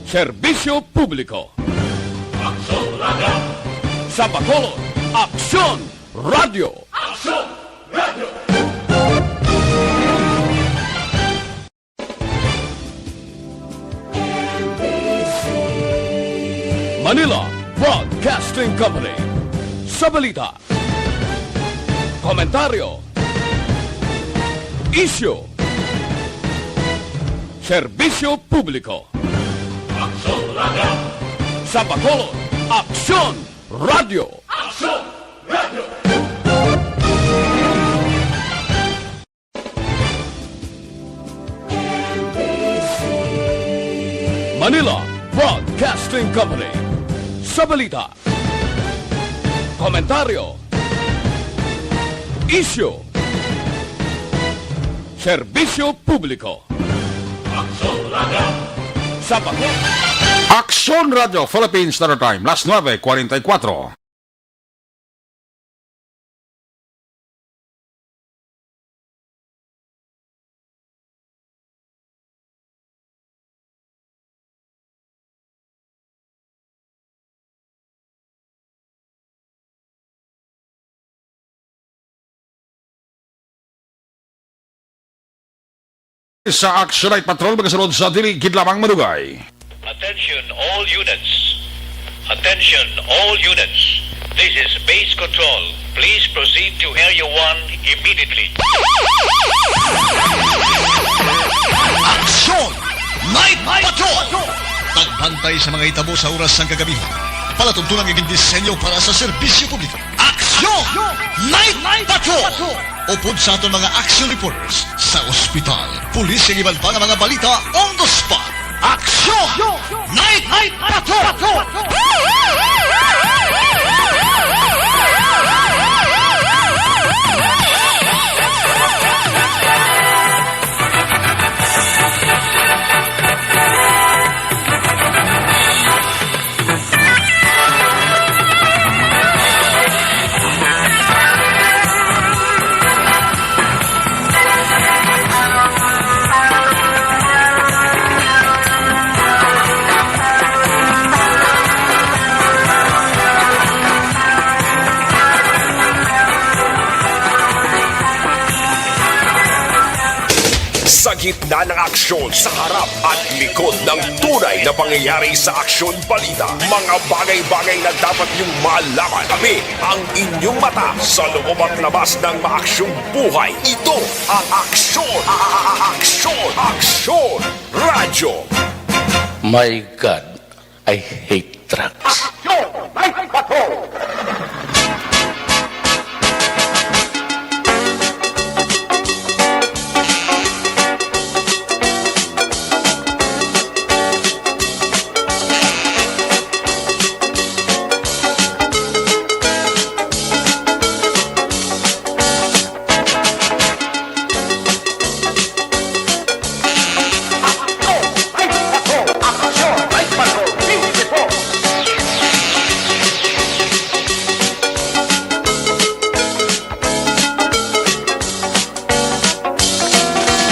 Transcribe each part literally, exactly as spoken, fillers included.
Serbisyo publiko. Aksyon Radio. Sa Bacolod, Aksyon Radio. Aksyon Radio. Manila Broadcasting Company. Sa balita, komentaryo, isyu, serbisyo publiko. Aksyon Radio. Sa Bacolod, Aksyon Radio. Aksyon Radio. Manila Broadcasting Company. Sa balita, komentaryo, isyu, serbisyo publiko. Aksyon Radio. Sa Bacolod. Aksyon Radio Philippines Standard Time, las nuebe cuarenta y cuatro. Sa Action Night Patrol, magasunod sa dili gid lamang madugay. Attention all units. Attention all units. This is Base Control. Please proceed to Area one immediately. Action! Night Patrol! Pagbantay sa mga hitabo sa oras sang kagabi. Palatuntunan nga gindisenyo para sa serbisyo publiko. Aksyon! Night Patrol! Upod sa aton mga action reporters sa ospital, pulis, kag iban pa nga mga balita on the spot. Aksyon! Night Patrol! Sa gitna ng aksyon, sa harap at likod ng tunay na pangyayari sa aksyon balita, mga bagay-bagay na dapat niyong malaman. Kami ang inyong mata sa loob at labas ng maaksyong buhay. Ito ang Aksyon, a-, a-, a-, Aksyon, Aksyon Radyo. My God, I hate trucks. Aksyon! May bato!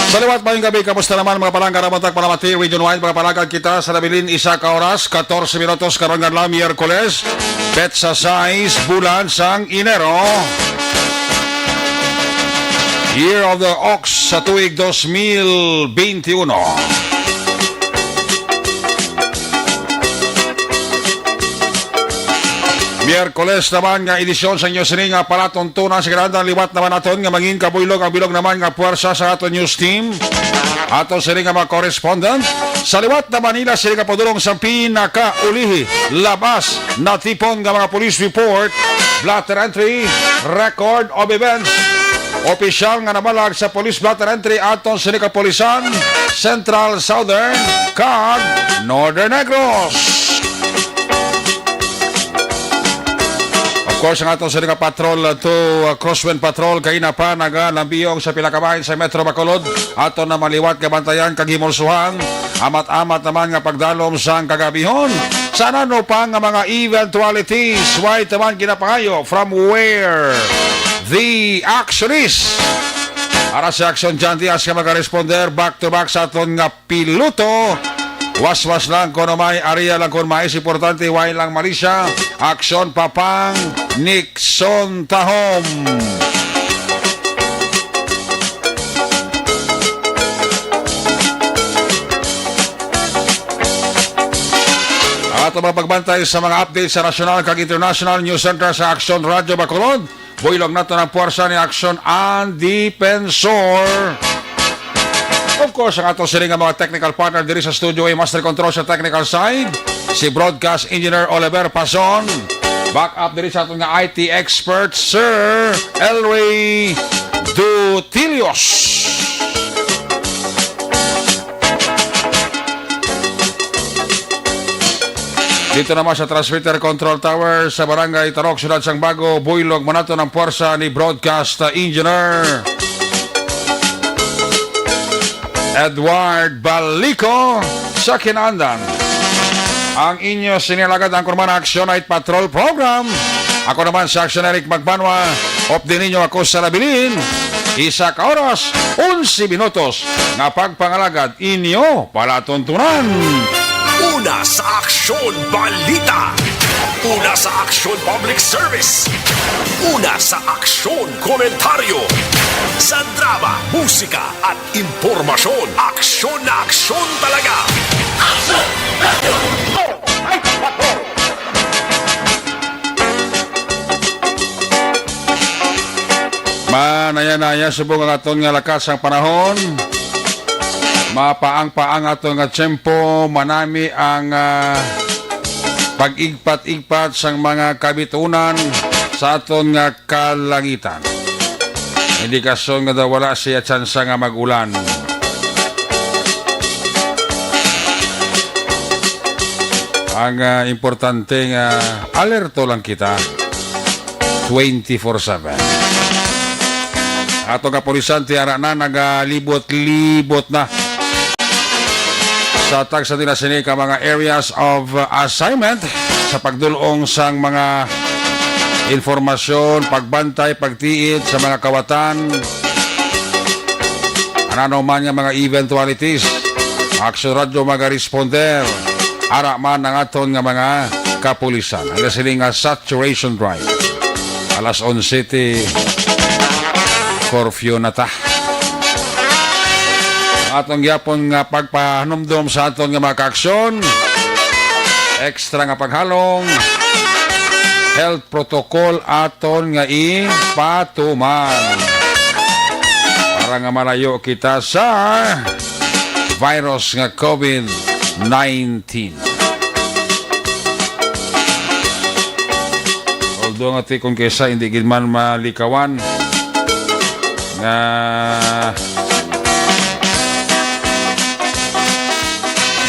Sa liwat, maayong gabi. Kamusta naman, mga palangga? Ramon tak palamati, Region Wide, mga palangga, kita sa nabilin isa ka oras, katorse minutos, karon nga adlaw, Miyerkules, petsa sais, bulan sang Enero. Year of the Ox sa tuig dos mil benti uno. Miyerkules naman nga edisyon sa inyo sini nga palatuntunan sa kinahanglan. Liwat naman naton nga mangin kabuylog ang bilog naman nga puwersa sa aton news team. Ato sini nga mga correspondent sa liwat na Manila, sini nga padulong sa pinakaulihi, labas natipon nga mga police report, blotter entry, record of events. Opisyal nga nabalag sa Police Blotter Entry aton sini kapulisan, Central, Southern, kag Northern Negros. Of course, ang aton sini ka patrol, uh, to, uh, Crosswind Patrol, kaina pa nagalambiyong sa pila ka bahin sa Metro Bacolod. Aton na maliwat nga bantayan kag himulsuhan. Amat-amat naman nga pagdalom sang kagabihon. Sa ano pa nga mga eventualities, way taman ginapangayo from where the action is. Para sa Action John Diaz nga magaresponder back to back sa aton nga piloto, Waswas lang kuno may area lang kun mais importante, way lang malisya. Aksyon pa pang Nixon Tahom. Ang ato mga pagbantay sa mga update sa national kag international news center sa Aksyon Radio Bacolod. Buylog nato ang puwersa ni Aksyon and Defensor. Of course, ang ato sini nga mga technical partner diri sa studio ay master control sa technical side, si broadcast engineer Oliver Pason. Back up diri sa aton nga I T expert, Sir Elway Dutilios. Dito naman sa transmitter control tower sa Barangay Tarok, Siyudad sang Bago, Buylog, manaton ang puwersa ni Broadcast Engineer Edward Balico sa Kinandan. Ang inyo sini alagad, ang Kurman Action Night Patrol Program. Ako naman si Action Eric Magbanwa. Updi ninyo ako sa Labilin. Isa ka oras, onse minutos nga pagpangalagad inyo palatuntunan. Una sa aksyon, balita. Una sa aksyon, public service. Una sa aksyon, komentaryo. Sa drama, musika, at impormasyon, aksyon na aksyon talaga. Manaya-naya subong ang aton nga lakas sang panahon. Mapaang-paang aton nga tiyempo, manami ang, ah, pag-igpat-igpat sang mga kabitunan sa aton nga kalangitan. Indikasyon nga daw wala siya tsansa nga mag-ulan. Ang, ah, importante nga alerto lang kita twenty-four seven. Ato nga pulisan, ti ara na nagalibot-libot na sa tagsa nila sini ka mga areas of, uh, assignment sa pagdulong sang mga informasyon, pagbantay, pagtiit sa mga kawatan. Ano man nga mga eventualities, Action Radyo magaresponder. Ara man ang aton nga mga kapulisan. Ang sini nga saturation drive. Alas onse ti curfew na ta. Atong gyapon nga pagpahanumdom sa aton nga mga kaaksyon. Extra nga paghalong. Health protocol aton nga ipatuman. Para nga malayo kita sa virus nga COVID nineteen. Although nga ti kung kaysa hindi gid man malikawan nga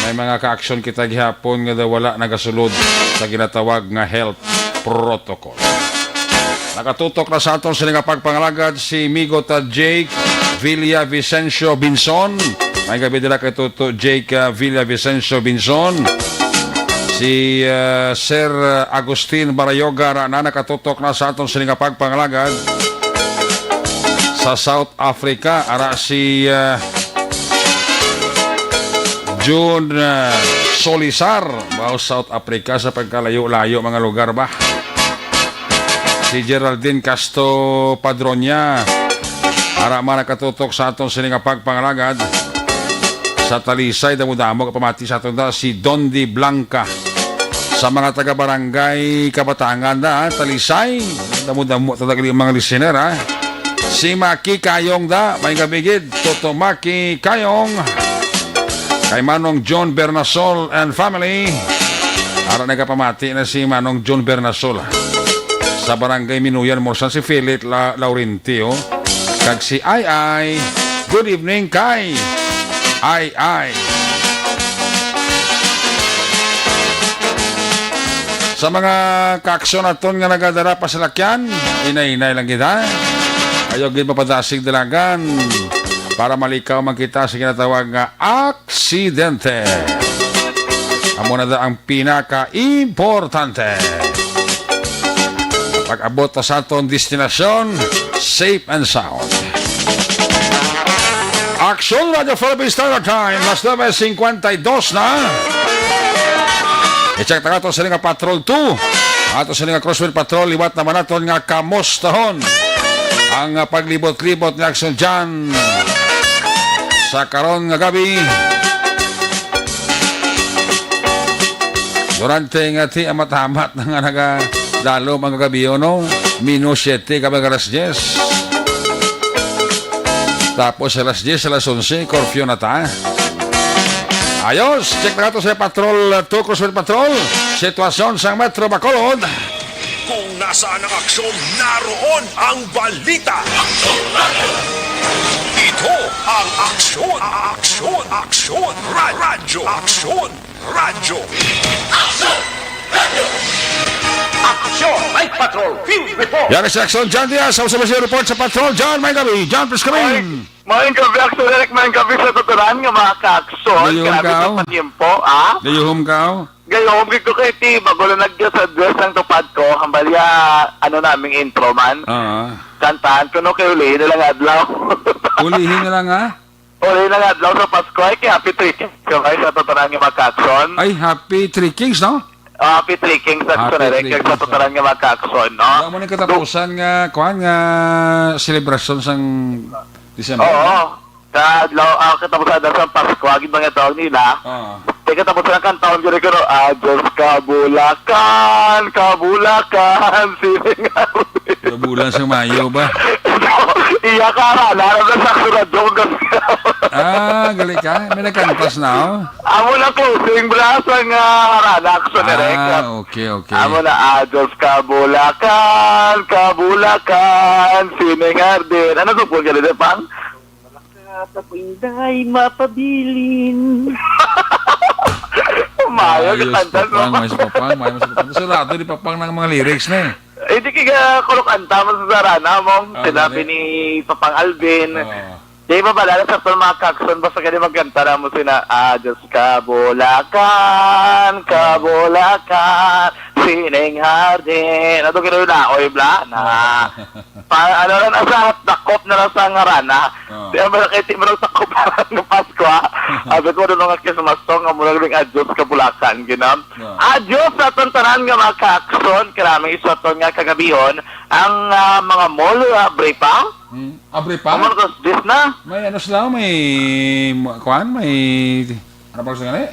may mga kaaksyon kita gihapon nga daw wala nagasulod sa ginatawag nga health protocol. Nakatutok na sa aton sini nga pagpangalagad si Migo ta Jake Villa Vicencio Binson. May gabi dira kay Tuto Jake, ah, Villa Vicencio Binson. Si, ah, Sir, ah, Agustin Barayoga ra na nakatutok na sa aton sini nga pagpangalagad sa South Africa. Ara si, ah, June, ah, Solisar. Wow, South Africa sa pagkalayo-layo mga lugar ba? Si Geraldine Castro Padronia. Ara man nakatutok sa aton sini nga pagpangalagad. Sa Talisay, damo-damo ka pamati sa aton da, si Dondi Blanca. Sa mga taga-barangay Kabatangan da, Talisay, damo-damo talaga ang mga listener, ha. Si Maki Kayong da, may gabi gid, Toto Maki Kayong. Kay Manong John Bernasol and family. Ara nagapamati na si Manong John Bernasol, ha. Sa Barangay Minuyan, Morsan, si Philip La-, Laurentio. Kag si Ay Ay. Good evening kay Ay Ay. Sa mga kaaksyon naton nga nagadala pa sa lakyan, inay-inay lang kita. Ayaw gid mapadasig dalagan para malikaw man kita sa ginatawag nga aksidente. Amo na da ang pinakaimportante. Pag-abot ta sa aton destinasyon, safe and sound. Aksyon Radyo Philippine Standard Time, las nuebe cincuenta y dos na. I-check na ato sila nga Patrol two. Ato sila nga Crosswind Patrol, liwat naman naton nga kamustahon ang, ah, paglibot-libot ni Aksyon Jan sa karon nga gabi. Durante nga ti amat-amat na nga nagadalom ang gabi, no? Minus siyete kami alas diyes. Tapos alas diyes, alas onse, curfew na ta. Ayos, check na to sa Patrol, uh, two Crosswind Patrol. Sitwasyon sa Metro Bacolod. Kung nasaan ang aksyon, naroon ang balita. Ito ang Aksyon, Aksyon, Aksyon, Ra- Radyo Aksyon. Radyo. Aksyon! Aksyon! Night Patrol! Field Report! Yan si Aksyon John Diaz. Sa usap report sa Patrol. John, may gabi. John, please come in. Maayong gabi, Aksyon Eric. Maayong gabi sa tuturan nga mga ka-aksyon. Gayuhom ka, oh. Sa panyempo, ah? Gayuhom ka, oh. Gayuhom gid ko kay ti, bago lang nag-address ang tupad ko. Hambalya, ano naming intro man. Ah. Kantahan ko, no, kay ulihin na lang adlaw. Ulihin na lang, ah? Uli na nga adlaw sa Pasko, ay, kay happy three Kings kami sa tuturan nga mga ka-aksyon. Ay, happy Three Kings, no? Ah, happy three Kings sa Happy Aksyon, Eric, Three kag sa Kings, tuturan no? Nga mga ka-aksyon, no? Wala mo ni katapusan nga, kuan, nga selebrasyon sang December, Oo. no? Sa adlaw, ah, katapusan na sa Pasko, agad mga tawag nila. Oo. Di katapusan ang kantahon, diri ko, no? Ah, Diyos, kabulakan, kabulakan, sining Kabulan sa Mayo ba? Iya ka, Rana. Alam na sa Radyo Aksyon. Ah, gali ka? May nagkantas na, oh. Amo na closing, bra, sang, ah, Rana Aksyon, Eric. Ah, okay, okay. Amo na, ah, Diyos, kabulakan, kabulakan, sining hardin. Ano sa po, gali na, pang? Sa Inday mapabilin. Mayo Ayos, ka kanta, no? Papang, mayo si Papang, mayo si Papang. Sarado ni Papang ng mga lyrics na eh. Eh, di kaya ko kanta mo sa Sarana mo. Ah, Sinabi gani? ni Papang Alvin. Oo. Di ba, balala sa mga ka-aksyon, basta kaya magkanta na mo sina, ah, Diyos ka, Bulacan, ka, Oo. Bulacan, sining hardin. Ato kinayo na, oy, bla, na. Oo. Pa, ano lang, asa, dakop na lang sa ngaran, ha? Oo. Di ba, kay ti, marang dakop na lang ng Pasko, ha? Abi ko, ano nga Christmas song, nga murag ning Adios ka Bulacan, ginam? Oo. Adios sa aton tanan nga mga ka-aksyon, kay naming isyu aton nga kagabihon, ang, ah, mga mall, ah, abri pa? Hmm, abri pa? Amo na to, dis na. May ano sila, may, ma-, kuan, may, ano pa gusto nga ni?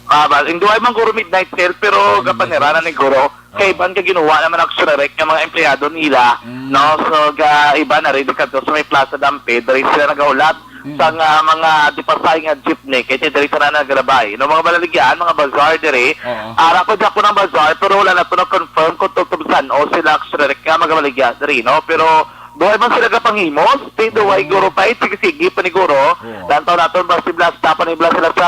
Ah, ba, induay man guro midnight sale, pero Ah, gapaniranan midnight ni guro. Kay Oh. iban ka ginuwa naman ang Sunarek nga mga empleyado nila, Mm. no? So, ga, iba na rin kadto sa may Plaza Damped, diri sila nagahulat Mm. sa nga mga dipasay nga jeepney, kay diri sila nagrabay. No, mga balaligyan, mga bazaar diri. Oo. Ara ko dyan po ng bazaar, pero wala na po na-confirm kung tugtog saan o sila ang Sunarek nga magabaligya diri, no? Pero duway man sila gapanghimos, di duway Oh. guro pa, eh, sige-sige pa ni guro. Oo. Lantaw naton, basi blasta pa ni bla sila sa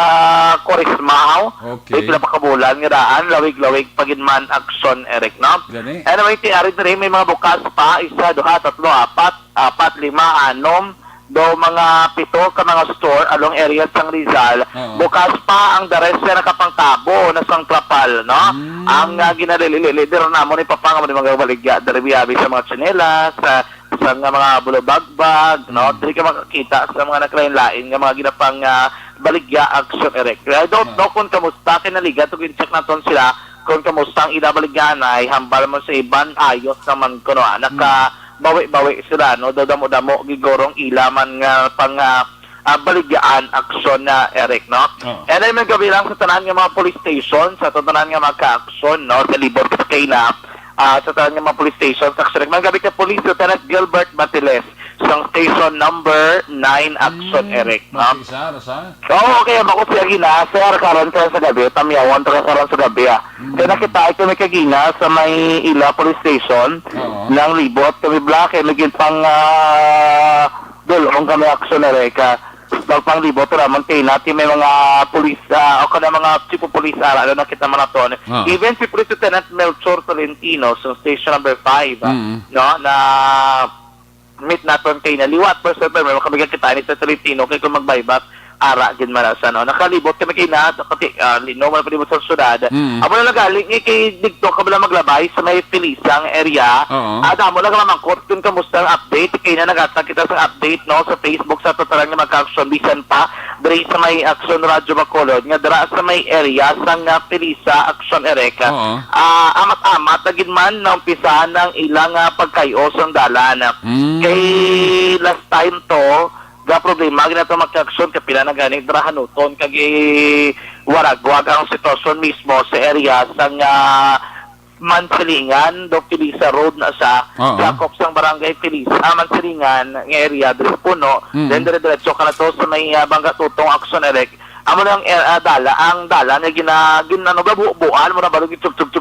Kurisma, haw? Okay. Di sila pakabulan nga daan, lawig-lawig pa gid man aksyon, Eric, no? Gani. Anyway, ti ari diri, may mga bukas pa, isa, duha, tatlo, apat, apat, lima, anom, do mga pito ka mga store along area sang Rizal. Oo. Bukas pa ang the rest nga nakapangtabo na sang trapal, no? Mm. Ang, ah, ginalili-lili dira namo ni Papa nga mga baligya, diri biyabi sa mga tsinelas, sa sa nga mga bulubagbag, no? Mm. Diri ka makakita sa mga naglain-lain nga mga ginapang, ah, baligya action, Eric. I don't Ah. know kung kamusta, kay naligat ug in-check naton sila kung kamusta ang ila baligyanay, hambal mo sa iban, ayos naman kuno, ah. Mm. Nakabawi-bawi sila, no? Daw damo-damo gid guro ang ila man nga pang, ah, ah, baligyaan aksyon na, Eric, no? Oo. And then, may gabi lang sa tanan nga mga police station, sa tanan nga mga ka-aksyon, no? Sa libot sa kaila, ah, sa tanan nga mga police station, sa aksyon. May gabi kay Police Lieutenant Gilbert Batiles, sa station number nine aksyon, Hmm, Eric, no? Batiles, ah, sa? Oo, kaya bako siya gina, sir, karon, sir, sa gabi, tamyawan, sir, karon sa gabi, ah. Hmm. Kaya nakita ko may kagina sa may ila police station, Oo. ng libot, kami bla, kay may gintang, ah, dulong kami aksyon na, Eric, ah. Pagpanglibot ra man kay nati may mga pulis, ah, o kada mga chief of police, ah, lalo na kita man naton. Ah. Even si Police Lieutenant Melchor Tolentino sa station number five, ah, Mm. no, na meet naton kay na liwat, first time, may makabigyan kita ni sa Tolentino, kay kung mag-buyback, ara gid man sa, no? Nakalibot kami kay na, kati, ah, lino man palibot sa syudad. Mm. Amo na lang gali, nga kay digto ka bala maglabay sa may Felisa nga area. Oo. Ah, damo lang mamangkot kung kamusta ang update. Kay na nagatag kita sa update, no, sa Facebook sa totalan nga magka-action. Bisan pa, diri sa may Action Radyo Bacolod, nga dira sa may area sa nga Felisa Action Erek. Oo. Ah, amat-amat na gid man naumpisahan ang ilang, ah, pagkayo sang dalan. Mm. Kay last time to, ga problema gid nato magka-action, kay pila na gani drahanuton kag waragwag ang sitwasyon mismo sa area sang, ah, Mansilingan, do Felisa Road na siya, Oo. sakop sang barangay Felisa, ah, Mansilingan nga area, diri sa Puno, Mm. then dire-diretso ka na to sa may, ah, Bangga Tutong Action Erek. Amo na ang, eh, ah, dala, ang dalan nga gina-, gin-, ano ba, bu-, buuan mo na ba, gitsug-, tsug-,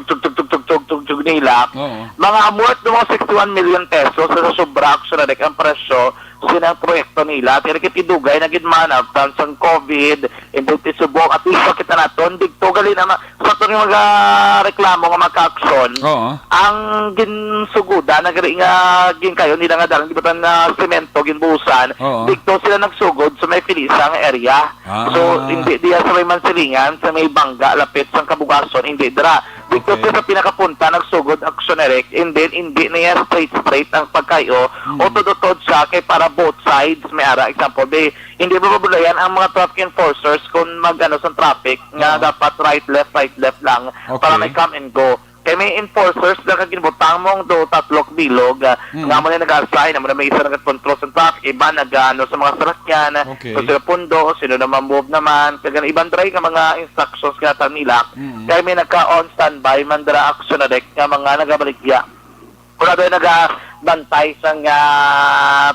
tsug nila. Oo. Mga worth ng mga sixty-one million pesos sa sobra, Action Erek, ang presyo, sinang proyekto nila. Pero kitidugay na gid man, after sang COVID, hindi ti subok, at least makita naton, digto gali na ma-, sa itong mga reklamo nga magka-action, Oo. ang ginsuguda na gali nga ginkayo nila nga dalang gibutan na semento, ginbuhusan, Oo. digto sila nagsugod sa may Felisa nga area. Ah. So, hindi diya sa may Mansilingan, sa may Bangga, lapit sang Kabugason, hindi dira. Dito Okay. siya sa pinakapunta, nagsugod Action Erek, and then hindi na yan straight-straight ang pagkayo. Mm. Utod-utod siya kay para both sides, may ara, example, di, hindi mababulayan ang mga traffic enforcers kung mag-ano sa traffic nga Oo. dapat right, left, right, left lang para Okay. may come and go. Kay may enforcers na kaginbutang mong do tatlok bilog, ah, Mm. nga mo na nag-assign, amo na may isa nagkontrol sa traffic, iba nag-ano sa mga sasakyan, Okay. kung sino pundo, sino naman move naman, kag ang ibang dry nga mga instructions nga ta nila, Mm. kay may nagka-on standby man dira Action Erek nga mga nagabaligya. Wala doon nagabantay sa nga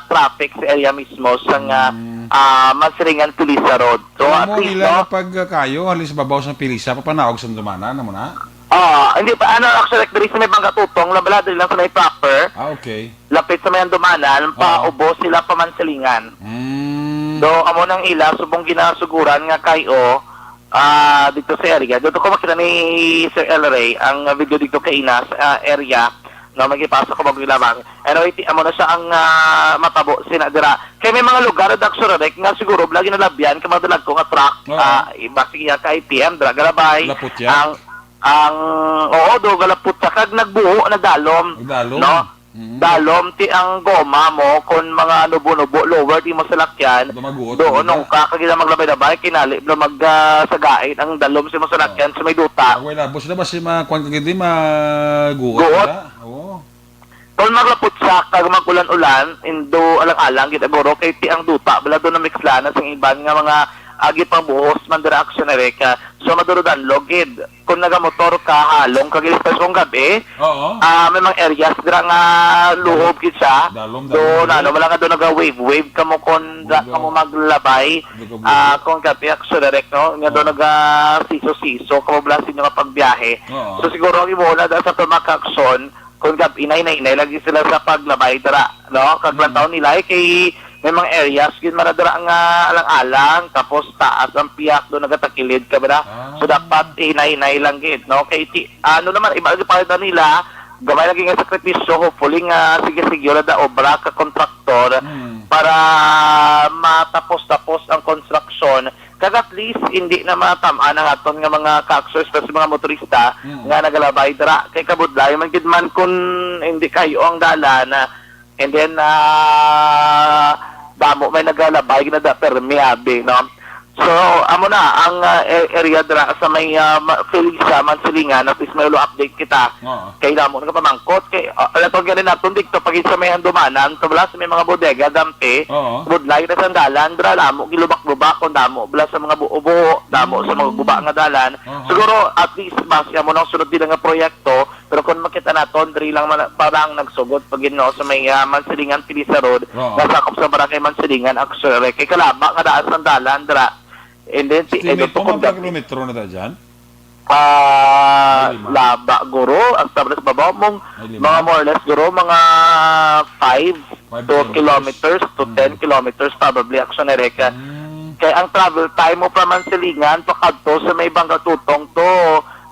traffic sa area mismo sa nga, Mm. ah, Mansilingan Felisa Road. So, Amo at least, nila no? na pagkayo, halos babaw sa Felisa, papanaog sa Dumana, ano mo na? Ah, hindi pa, ano, Action Erek, diri sa may Bangga Tutong, labala, diri lang sa may proper. Ah, okay. Lapit sa may Andumanan, pa Oo. ubos sila pa Mansilingan. Mm. Do, amo nang ila, subong ginasuguran nga kayo, ah, dito sa area. Dito ko makita ni Sir El Rey, ang video dito kay Ina sa, ah, area, no, magipasa ko bago ilabang. Anyway, ti-, amo na siya ang, ah, matabo, sina dira. Kay may mga lugar, Action Erek, nga siguro, lagi nalabyan, ka madalagko nga truck, Oo. ah, iba sige yan, ka I P M, dira, galabay. Lapot yan. Ang, ang, oo, do, galapot siya, kag nagbuho, nagdalom. Nagdalom. No? Mm. Dalom ti ang goma mo, kon mga nubo-nubo, lower ti mo salakyan, Dumaguot, doon di ba? nung ka, kag ila maglabay-labay, kinali, bro, mag, ah, sagain ang dalom sa imong salakyan Oo. sa may duta. Ang way labos na ba si ma-, kwan ka gid, di maguot Guot. na? Oo. Kon maglapot siya, kag mag-ulan-ulan, indo alang-alang gid, aguro, kay ti ang duta, bala doon na mixlanan sa iban nga mga agi pang buhos, man dira Action Erek. So, madurudan, logid. Kung nagamotor ka, halong kag especially kung gabi, Oo. ah, may mga areas dira nga luob gid siya. Dalom, Do, dalom, na, ano, dalom. wala nga do naga-wave-wave kamo kung da, Wala. kamo maglabay, Nagabuo. ah, kung gabi, Action Erek, no? Nga do Oo. naga-siso-siso kamo bala sa inyo nga pagbiyahe. Oo. So, siguro ang imo na da sa tumak action, kung gabi, hinay-hinay lagi sila sa paglabay dira, no? Kag Mm. lantaw nila, eh, kay may mga areas gid man dira nga alang-alang, tapos taas ang piyak, do nagatakilid ka ba na? Ah. So, dapat hinay-hinay lang gid, no? Kay ti-, ano naman, iba lagi pa nila, gamay lagi nga sakripisyo, hopefully nga sige-sige lang da obra ka kontraktor Mm. para matapos-tapos ang construction. Kag at least, hindi na matam-an ang aton nga mga ka-Action, especially mga motorista Mm. nga nagalabay dira. Kay kabudlay man gid man kung hindi kayo ang dalan, ah, and then, ah, damo may nagalabay na da permi, abi, no? So, amo na ang, ah, a-, area dira sa may, ah, ma-, Felisa, Mansilingan, at least may ulo update kita. Oo. Kay damo nagapamangkot, kay, ah, alam ko gani naton dito, pag sa may Handumanan, so wala sa may mga bodega, dampi, Oo. budlay na sa dalan, dira, damo, gilubak-lubak, kung damo, bala sa mga buo-buo, damo sa mga Mm. guba nga dalan. Oo. Siguro, at least, base mo nang sunod nila nga proyekto, pero kung makita naton, diri lang man, parang nagsugod pag yun, no, sa may, ah, Mansilingan, Felisa Road, Oo. nga sakop sa barangay Mansilingan, actually, kay kalaba nga daan sa dalan, dira. And then, si, Estimate eh, mo, mga tukod pila ka kilometro na ta dyan? Ah, May lima. laba, guro. Ang tabla sa babaw mong May lima. mga more or less, guro, mga five Five to kilometers. kilometers to Mm. ten kilometers, probably, Action Erek. Mm. Kaya ang travel time mo pa Mansilingan, pakadto sa may Bangga Tutong to,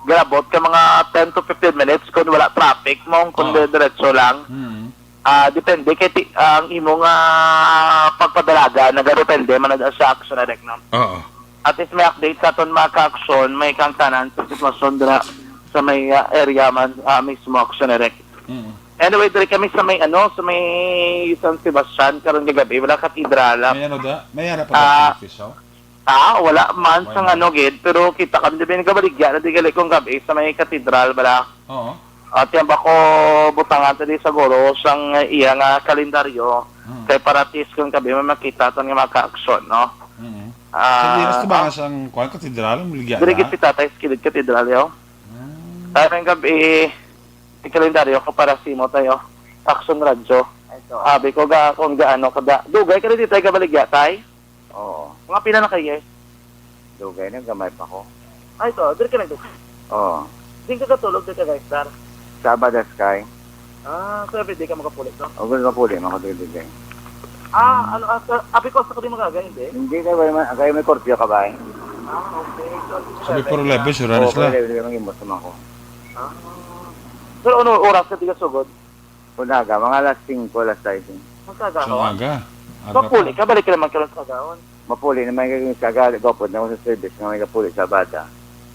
grabot ka mga ten to fifteen minutes kung wala traffic mo, kung Oo. diretso lang. Mm. Ah, depende kay ti-, ang imo nga pagpadalagan nagadepende man na sa Action Direct, no? Oo. At least may update sa aton, mga ka-action, may kang tanan sa sitwasyon dira sa may, ah, area man, ah, mismo Action Direct. Mm. Anyway, diri kami sa may, ano, sa may San Sebastian karon kagabi, wala katedral, ah. May ano da? May ara pa Ah, da sa office, oh? Ah, wala man Wala sang man. ano gid, pero kita kami diri nagabaligya na di gali kung gabi sa may katedral bala. Oo. At yan ba ko butangan ta di sa guro sang iya nga kalendaryo, Mm. kay para at least kung gabi may makita tan nga mga ka-action, no? Mm. Ah, Sa Dinas, ah, tubangan sang kuwan, katedral, ang baligya diri na. gid si Tatay sa kilid katedral, yo. Mm. Kaya may gabi, si kalendaryo ko para simo tayo. Action Radyo. Ay, so. Abi ko ga, kung gaano kada. Dugay ka na di tayo gabaligya, Tay? Oo. Mga pila na ka years? Dugay na, gamay pa ko. Ay, so, diri ka nagdugay? Oo. Din ka katulog, diri ka, guys, sir? Sabado, Sky. Ah, so everyday ka makapuli, no? O, good, makapuli, makapuli, day. Ah, ano, ah, sa, abi ko, sa ko di magagay, hindi? Hindi ka ba, ma-, kayo may curfew ka ba, eh? Ah, okay. So, Sabi, puro level, sure, Oo, Anis, puro la. level, level, mag-imbos naman ko. Ah. Pero ano oras ka di ka sugod? Unaga, mga alas singko, alas sais. Ang Sa kagahon? aga. Aga Mapuli pa. ka, balik ka naman ka lang sa kagahon. Mapuli naman kayo sa aga, gopod na ako sa service nga may kapuli sa bata.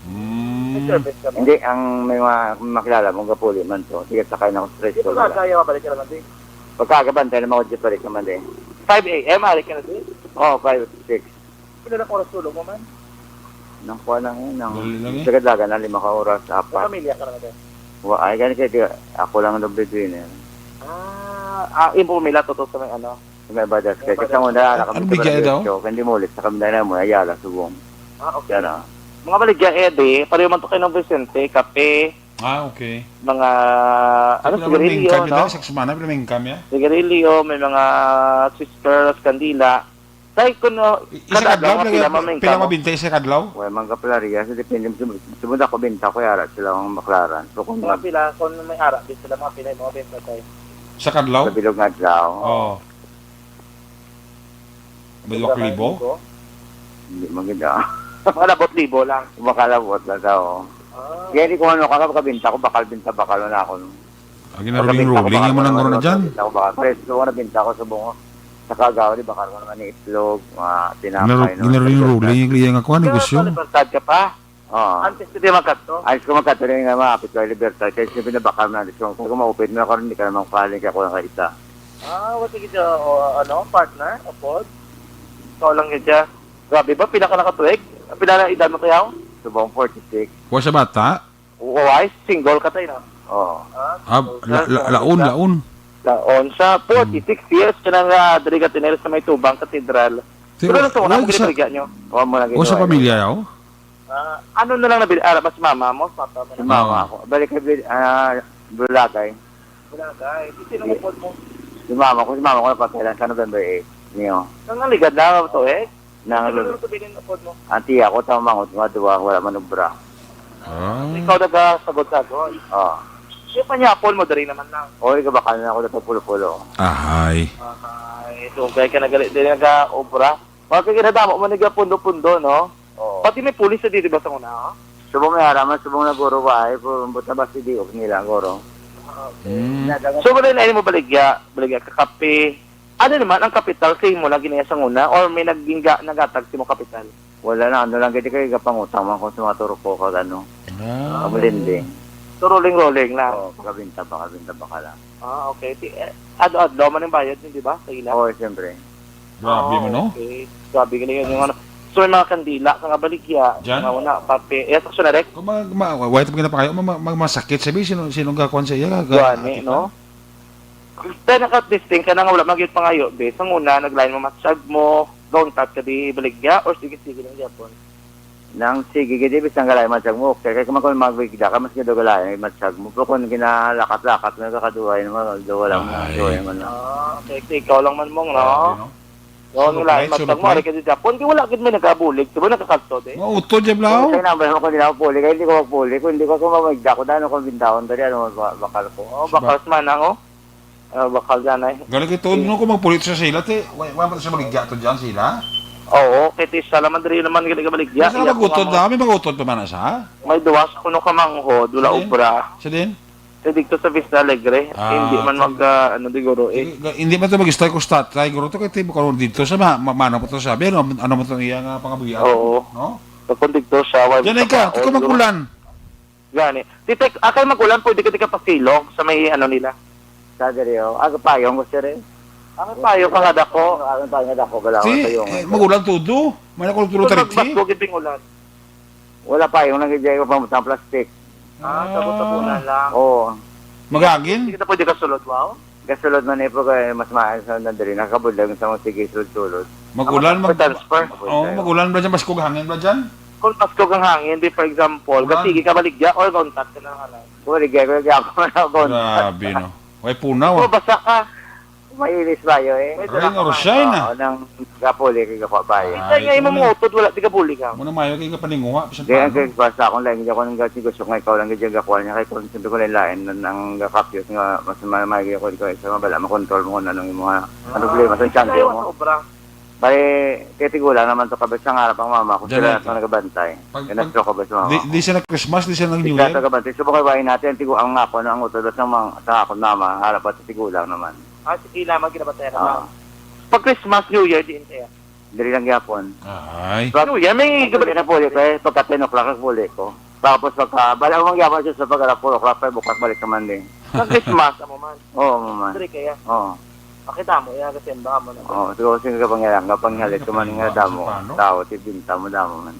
Mm. May service ka ba? Hindi, ang may mga makilala mong kapuli man to. Sige, sakay na ako sa Dito tricycle na nila. kaya mabalik ka naman din? Pagkagabantay naman ako, di balik naman din. Five A M, balik ka na din? Oo, five, six. Pila na oras tulog mo man? Nang kuha lang yun, nang Dali lang eh. sa kadlagan na lima ka oras, May apat. pamilya ka na din? Wa, ay, gani kay di, ako lang ang breadwinner. Ah, ah, yung pumila to, to sa may ano? Sa may badas kay, May kasi badas. ang una, Ano, anak kami ano sa bigay barangay daw? Ocho, kaya hindi mo ulit sa kami na mo, Ayala, Subong. Ah, okay. Yan ah. Mga baligya, eh, di, pareho man to kay Nong Vicente, kape, Ah, okay. mga, ano, Pila man may sigarilyo, income, no? Dahil sa semana, pila may income, ya? Sigarilyo, may mga sisters, kandila. Tay, kuno, I-, isa kada kadlaw, adlaw, mga pila pila, ma-, pila income mo? mabinta isa kadlaw? Wala man ka pala riya. So, depende mo, sum-, sumunda ko binta ko, yara sila ang baklaran. So, kung Mga mag- pila, kung may ara, di sila mga pila, mga benta, tay. Sa kadlaw? Sa bilog nga adlaw. Oo. Bilog Bilog libo? libo? Hindi, maganda. Mga labot libo lang. Makalabot na daw. Ah. Kaya di ko ano ka, kabinta ko, bakal, binta, bakal na ako, no. Ah, ginaruling-ruling mo nang guro na dyan. Ako baka preso ko, nabinta ko sa bungo. Sa Kagaw, di ba, karon nga ni itlog, mga tinapay, Ginaru-, no? ginaruling-ruling yung liya nga kuha, Pero negosyo. sa Libertad ka pa? Oo. Antes ka di magkadto? Ay, kung magkadto na yung mga apit ko, ay Libertad, kaya siya binabakal na, gusto ko, kung maupit mo na karon, hindi ka naman kaling kaya ko lang kaisa. Ah, wala ka dyan, o, ano, partner, apod? Ikaw lang yun dyan. Grabe ba? Pila ka nakatuig? Pila na edad mo kaya? Subong forty-six. Wa sa bata? Oo, ay, single ka tayo, no? Oo. Ah, Ah, single la-, ka, la-, so, laon, sa laon. Laon sa forty-six Hmm. years ka na nga diri ka tinir sa may Tubang Cathedral. Ti-, Pero wa-, nasa una wa mo sa, ginabaligya nyo? Wa mo lagi wa sa duwa, pamilya, yaw? Ah, ano na lang nabili? Ara ba si mama mo, si papa mo? Si mama Oo. ako. Balik kay Bil-, ah, Bulagay. Bulagay. Di, sino Di-, upod mo? Si mama ko, si mama ko napatay lang sa November eight. Niyo. Nang naligad na to, eh? Nang Ano naman sa bilin upod mo? Ang tiya ko, tama mangot nga duwa, wala man obra. Ah. Ikaw nagasagot-sagot. Ah. Yung panyapon mo, diri naman lang. O, ikaw, baka na ako nagpupulo-pulo. Ahay. Ahay, dugay ka nagali, diri naga-obra. Mga kaginadamo mo, nagapundo-pundo, no? Oo. Pati may pulis sa diri ba sa una, ha? Subong may haraman, subong na guro ba, ay, puro buta ba si Diog nila, guro? Ah, okay. Mm. Nadagan- So, wala na mo baligya, baligya ka kape. Ano naman ang kapital sa imo na ginaya sa una, or may nagingga-, nagatag sa imo kapital? Wala na, ano lang, gid kay gapangutang man ko sa mga turko kag ano, Ah. ang lending. So, rolling-rolling lang? Oo, pagkabinta, pagkabinta, baka lang. Ah, okay. Ti-, eh, adlaw-adlaw man ang bayad, di ba? Sa ila? Oo, siyempre. Grabe Ah, mo, no? Okay. Grabe ka na yun. Yung ano, so, may mga kandila, sa nga baligya, Diyan? mga una, pape. Yes, action direct? Kung mag-, ma-, wa-, wa-, ito pagkinapangayo, ma-, ma-, ma-, masakit, sabi, sino, sino gakuan sa iya? Ga-, Gani, ati-, no? Kaya naka-testing ka na nga wala man gyud pangayo, be. Sa una, naglain mo matyag mo, gauntat ka di baligya, or sige-sige lang gyapon? Nang sige gid, bisan galay matyag mo, okay. Kay kung magwigda ka, mas gid galay matyag mo. Pero kung ginalakat-lakat mo, kakaduhay naman, daw wala mo, Ay. Duhay naman na. Ah, okay. Ikaw lang man, Mong, no? Grabe, no? Noon Sino nga lain, pa? Sino matyag mo, pa? Ari ka di Japon, di wala gid may nagabulig. Di ba nakakalto, di? Mautod, Jeb Lao. Kung sa'yo naman ako, hindi na ako puli. Kaya hindi ko magpuli. Kung hindi ko, kung mamigda ko, dahil ako ang bintahon, dali, ano, ba-, bakal ko. Oh, Sa ba- bakal sa manang, oh. Ah, bakal yan, ay. Galing ito, no, kung magpulit sa sila, te, wa-, wa-, sa baligya to dyan sila? Oo, kay ti sa laman diri naman gali ka baligya. Sa Iya ko magutod nga na, may magutod pa man na sa? May duwas kuno ka manghod, wala Sa din? Obra. Sa din? Kay dito sa Vista Alegre, Ah, hindi man okay. mag, ah, ano, diguro, eh. Sige, ga-, hindi man to mag-strike o stop, try guro to kay tipo karon dito sa ma-, ma-, mano po to sabi, ano, ano mo to iya nga pangabuhian? Oo. No? So, kung dito siya, wala Diyan sa ay ka, tao, tika siguro. Mag-ulan. Gani. Tita, akay mag-ulan, pwede ka di ka pasilong sa may ano nila. Sa diri, oh. Aga payong gusto rin. Ang payo ka nga dako. Ang payo nga dako, galaw Si, sa yung eh, mag-ulan todo. May nakulog todo Kung tariti. Magbasbog, ibing ulan. Wala pa, yung nag-enjoy ko pamutang plastic. Ah, tabo-tabo na lang. Oo. Magagin? Hindi kita pwede kasulod, wow. Kasulod man eh, po kaya mas mahal sa nandali. Nakakabudlag sa mga sige sulod-sulod. Mag-ulan, Ang mag-, transfer. Oh, mag-ulan ba dyan? Baskog hangin ba dyan? Kung paskog ang hangin, di, for example, Ulan. Kasigi ka baligya or contact ka na halay. Baligya ko, kaya ako na contact. Grabe, no? Way punaw, Kung ah. Basa ka, Mailis ba yun eh? May Ay, dala ka nga, man. Roshay na. Oo, nang gapuli kay gapa ba yun? Ah, Kita niya ito imong na. Utod, wala, di ka buli ka. Muna mayo kay kapaninguha, bisan Di, ang paano. Kay basta akong lain, di ako nang gasigos yung ikaw lang, di ako lang. Kay kung siyempre ko lang lain, ang gakapyos nga, mas ma-, may ako, ikaw, isa mabala, makontrol mo kung anong yung mga, ang Ah, problema sa tiyan kaya mo. Sobra. Bali, kay tigulang naman to, kabit sa harap ang mama ko, Diyan sila na na to. Nagabantay. Pag, Kaya pag, nag-stroke ko ba sa mama di, ko? Di siya nag-Christmas, di siya nag-New Ikaw Year? Sa gabantay, subok kayo ba natin, tigo ang ako, no, ang utod, sa mga, sa akong mama, harap at tigulang naman. Ah, sige lamang, ginabantayan naman. Oo. Pag Christmas, New Year, diin kaya? Diri lang gyapon. Ay. Pag New Year, may pag gabal- na puli ko, eh, pagka ten o'clock, nagbuli ko. Tapos pagka, bala ko mangyapon siya sa pag-alas four o'clock, five o'clock, balik naman din. Pag Christmas, amo man. Oo, amo man. Diri kaya? Oo. Pakita mo, iya, kasi ang damo na. Oo, siguro, sige ka pangyalang, kapangyalit ko man nga damo. Paano? Tao, tibinta mo, damo man.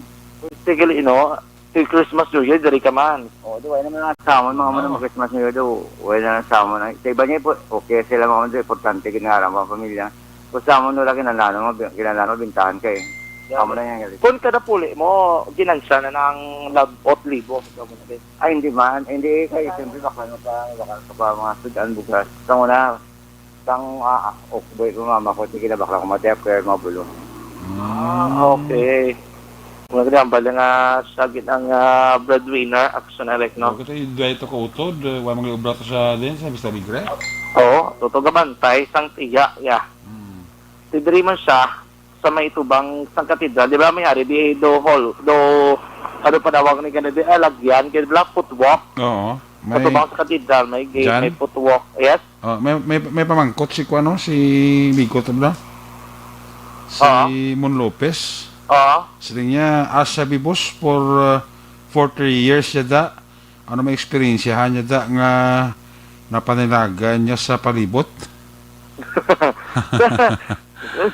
Sige, Lino, si Christmas, New Year, diri ka man. Oo, di, wala naman ang samon, mga muna, Tama. Mag-Christmas, New Year, do. Wala na samon. Sa iba niya, po, okay, sila, mga muna, importante, ginaharap ang pamilya. Kung samon, wala, kinalanon, mabi-, kinalanon, mabintahan ka, eh. Yeah. Amo na yan, galit. Kung kada puli mo, ginansya na ng lab-, ot libo, ikaw mo na, eh. Ay, hindi man. Hindi, kay, siyempre, baka, baka, baka, baka mga sudan, bugas. Sa una, Sang, ah, ah, ok, boy, ko mama ko, sige na, bakla ko mati, after mga bulong. Ah, okay. Mga ganyan, bali nga siya gid ang, ah, breadwinner, action direct, no? Okay, tayo, dahil ito kautod, eh, wala mang obra to sa din, sa Vista Alegre? Oo, totoo ka, bantay, sang tiya, ya. Hmm. Tidiri man siya, sa may tubang sang katedral, di ba, may ari, di, do hall, do, ano pa tawag ni kanila, di, ah, lagyan, kaya bala, footwalk. Oo, may Katubang sa katedral, may gate, Jan? May footwalk. Yes? Oh, may, may, may pamangkot si kuano, si Bigot, ano na? Si Oo. Mon Lopez. Oo. Siling niya, "Asa bibos for, uh, forty years yada? Ano may eksperyensyahan yada nga napanilagan niya sa palibot?"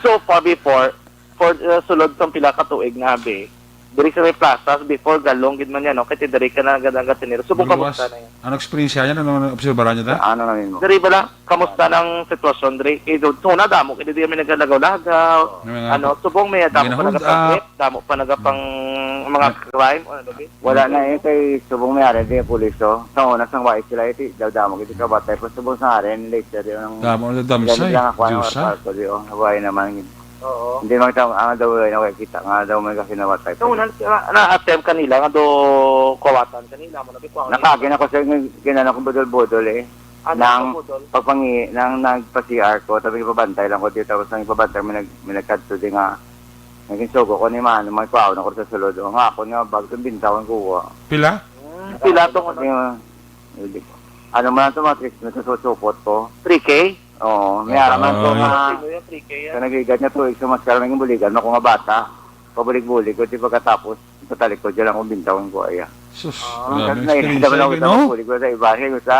So far before, for, uh, sulod sang pila ka tuig na, abi, diri sa may plaza, before, galong gid man yan, no? Kay ti diri ka na agad ang gatinero. Subong Maluwas. Kamusta na yan? Ano eksperyensya niya? Ano, ano obserbaran niya ta? Ano na nimo? Diri bala, kamusta nang sitwasyon diri? Kay do-, una, damo kay diri may nagalagaw-lagaw. May mga Ano, subong may damo pa nag-hold up. Nagapang-, damo pa nagapang mga May crime, o ano, bi? Wala na eh, kay subong may ari di pulis, oh. Sa una, sang wait sila, iti, daw damo, iti kabatay, pero subong sa ari, later, di, ang Damo na damsay, lang ako, ano, Diyos, ha? Parko, di, oh, hawaii naman. Oo. Hindi man kita, ang daw, ay, nakikita nga daw may kasinawat tayo. Nung na, na-attempt kanila nga do kawatan kanila mo, nabikuan kanila. Nakaagin ako sa ginano kong budol-budol, eh. Ah, nang nagpabudol? Pagpangi-, nang nagpa-C R ko, sabi, ipabantay lang ko dito, tapos nang ipabantay, may nag-, may nagkadto din nga, naging sugo ko ni Mano, may kuwaon ako sa sulod, oh, nga ako nga, bag, itong bintawan ko, ah. Pila? Hmm, pila to, ano? Yung, ano man ito, mga tris, may kasusupot ko. Three K? Oo, may Ay, araman ko ay. Nga. Sino yung three K yan? Sa nagligad niya, tuwing sumaskal ng buligan, ako nga bata. Pabulig-bulig ko, di pagkatapos, ipatalikod siya lang kung bintawin ko, aya. Sus, Ah. Grabe Ang experience naman ako yun, sa no? Bulig ko sa iba, yung sa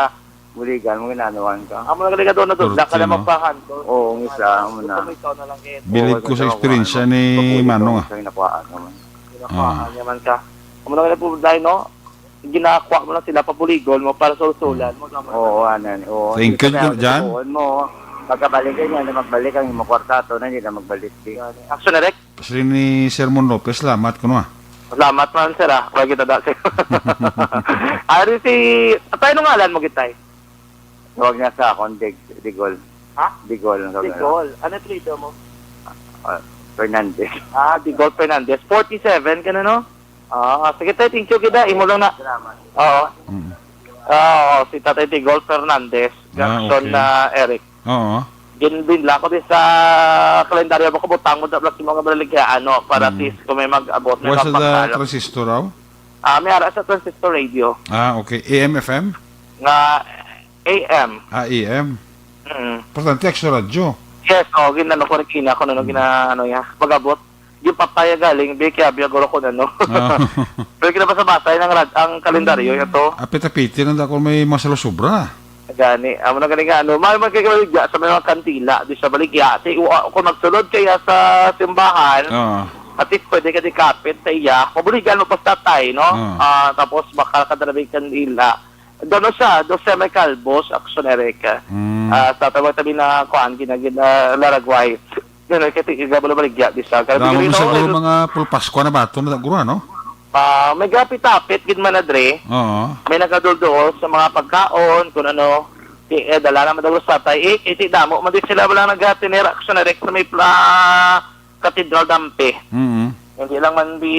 buligan mo, ginanuhan ka. Amo na talaga doon na doon, Turte, daka na no? Magpahan doon. Oo, ang isa, amo na. Gusto mo ikaw na lang kayo. Bilib Oo, ko sa gusto ko, experience ano, ni pabulig Manong, ko ah. Sa ginakuhaan naman. Ginakuhaan Ah. Niya man ka. Amo na talaga po, dahil, no? Ginakuha mo lang sila, pabuligon mo para sulsulan mo, tama Oo, naman. Anan. Oo. Thank you, Jan. Buon mo. Pagkabalik ka niya, na magbalik ang imo kwarta to, na hindi na magbalik, di. Yan. Action direct. Pasli ni Sermon Lopez, salamat kuno, ah. Salamat man, sir, ah. Wala kita dati. Ari si, atay, anong ngalan mo, gitay? Tawag niya sa akon, Dig-, Digol. Ha? Digol ang tawag niya. Digol. Ano apelyido mo? Ah, Fernandez. Ah, Digol Fernandez. Forty-seven ka na, no? Ah, sige, tay, thank you, gid, ah. Imo lang na. Salamat. Oo. Mm. Ah, oo, si Tatay Digol Fernandez, Ah, Jackson okay. na Eric. Oo. Ginbinla ko din sa kalendaryo mo, kabutang mo, dablas mo nga baligya, ano, para Mm. at least kung may mag-abot, may What's the magpakalo. Transistor, raw? Ah, may ara sa transistor radio. Ah, okay. A M, F M? nga A M. Ah, A M. Mm. Importante, Aksyon Radyo. Yes, oh, ginano ko rin kina ko, ano, Mm. gina-, ano, ya, pag-abot. Yung papaya galing, be, kaya biya guro ko na, no? Ah. Pero kinabasa-basa yun ang rad-, ang kalendaryo Mm. niya to. Apit-apiti lang ako may mga salusubra. Gani, amo na gani nga, ano, may magkakabaligya sa may mga kandila, di sa baligya. Ti, wa-, kung magsulod kaya sa simbahan, Oo. at least pwede ka di kapit sa iya. Mabuligan mo pa sa tatay, no? Oo. Ah, tapos baka ka na may kandila. Doon sa, doon sa may Calbos, Action Eric. Mm. Ah, sa tawag tabi na, kuan, ginagin, ah, Laragway. Yun, ay, kati, igabalo baligya, di sa, Damo mo siguro mga pulpaskwa na bato na guro, ano? Ah, may gapit-apit gid man na dre. Oo. May nagadulduol sa mga pagkaon, kung ano, ti, eh, dala naman daw sa tatay. Eh, iti damo man din sila wala naghatinera, Action Eric, sa may pla-, Cathedral Dampi. Mm. Hindi lang man di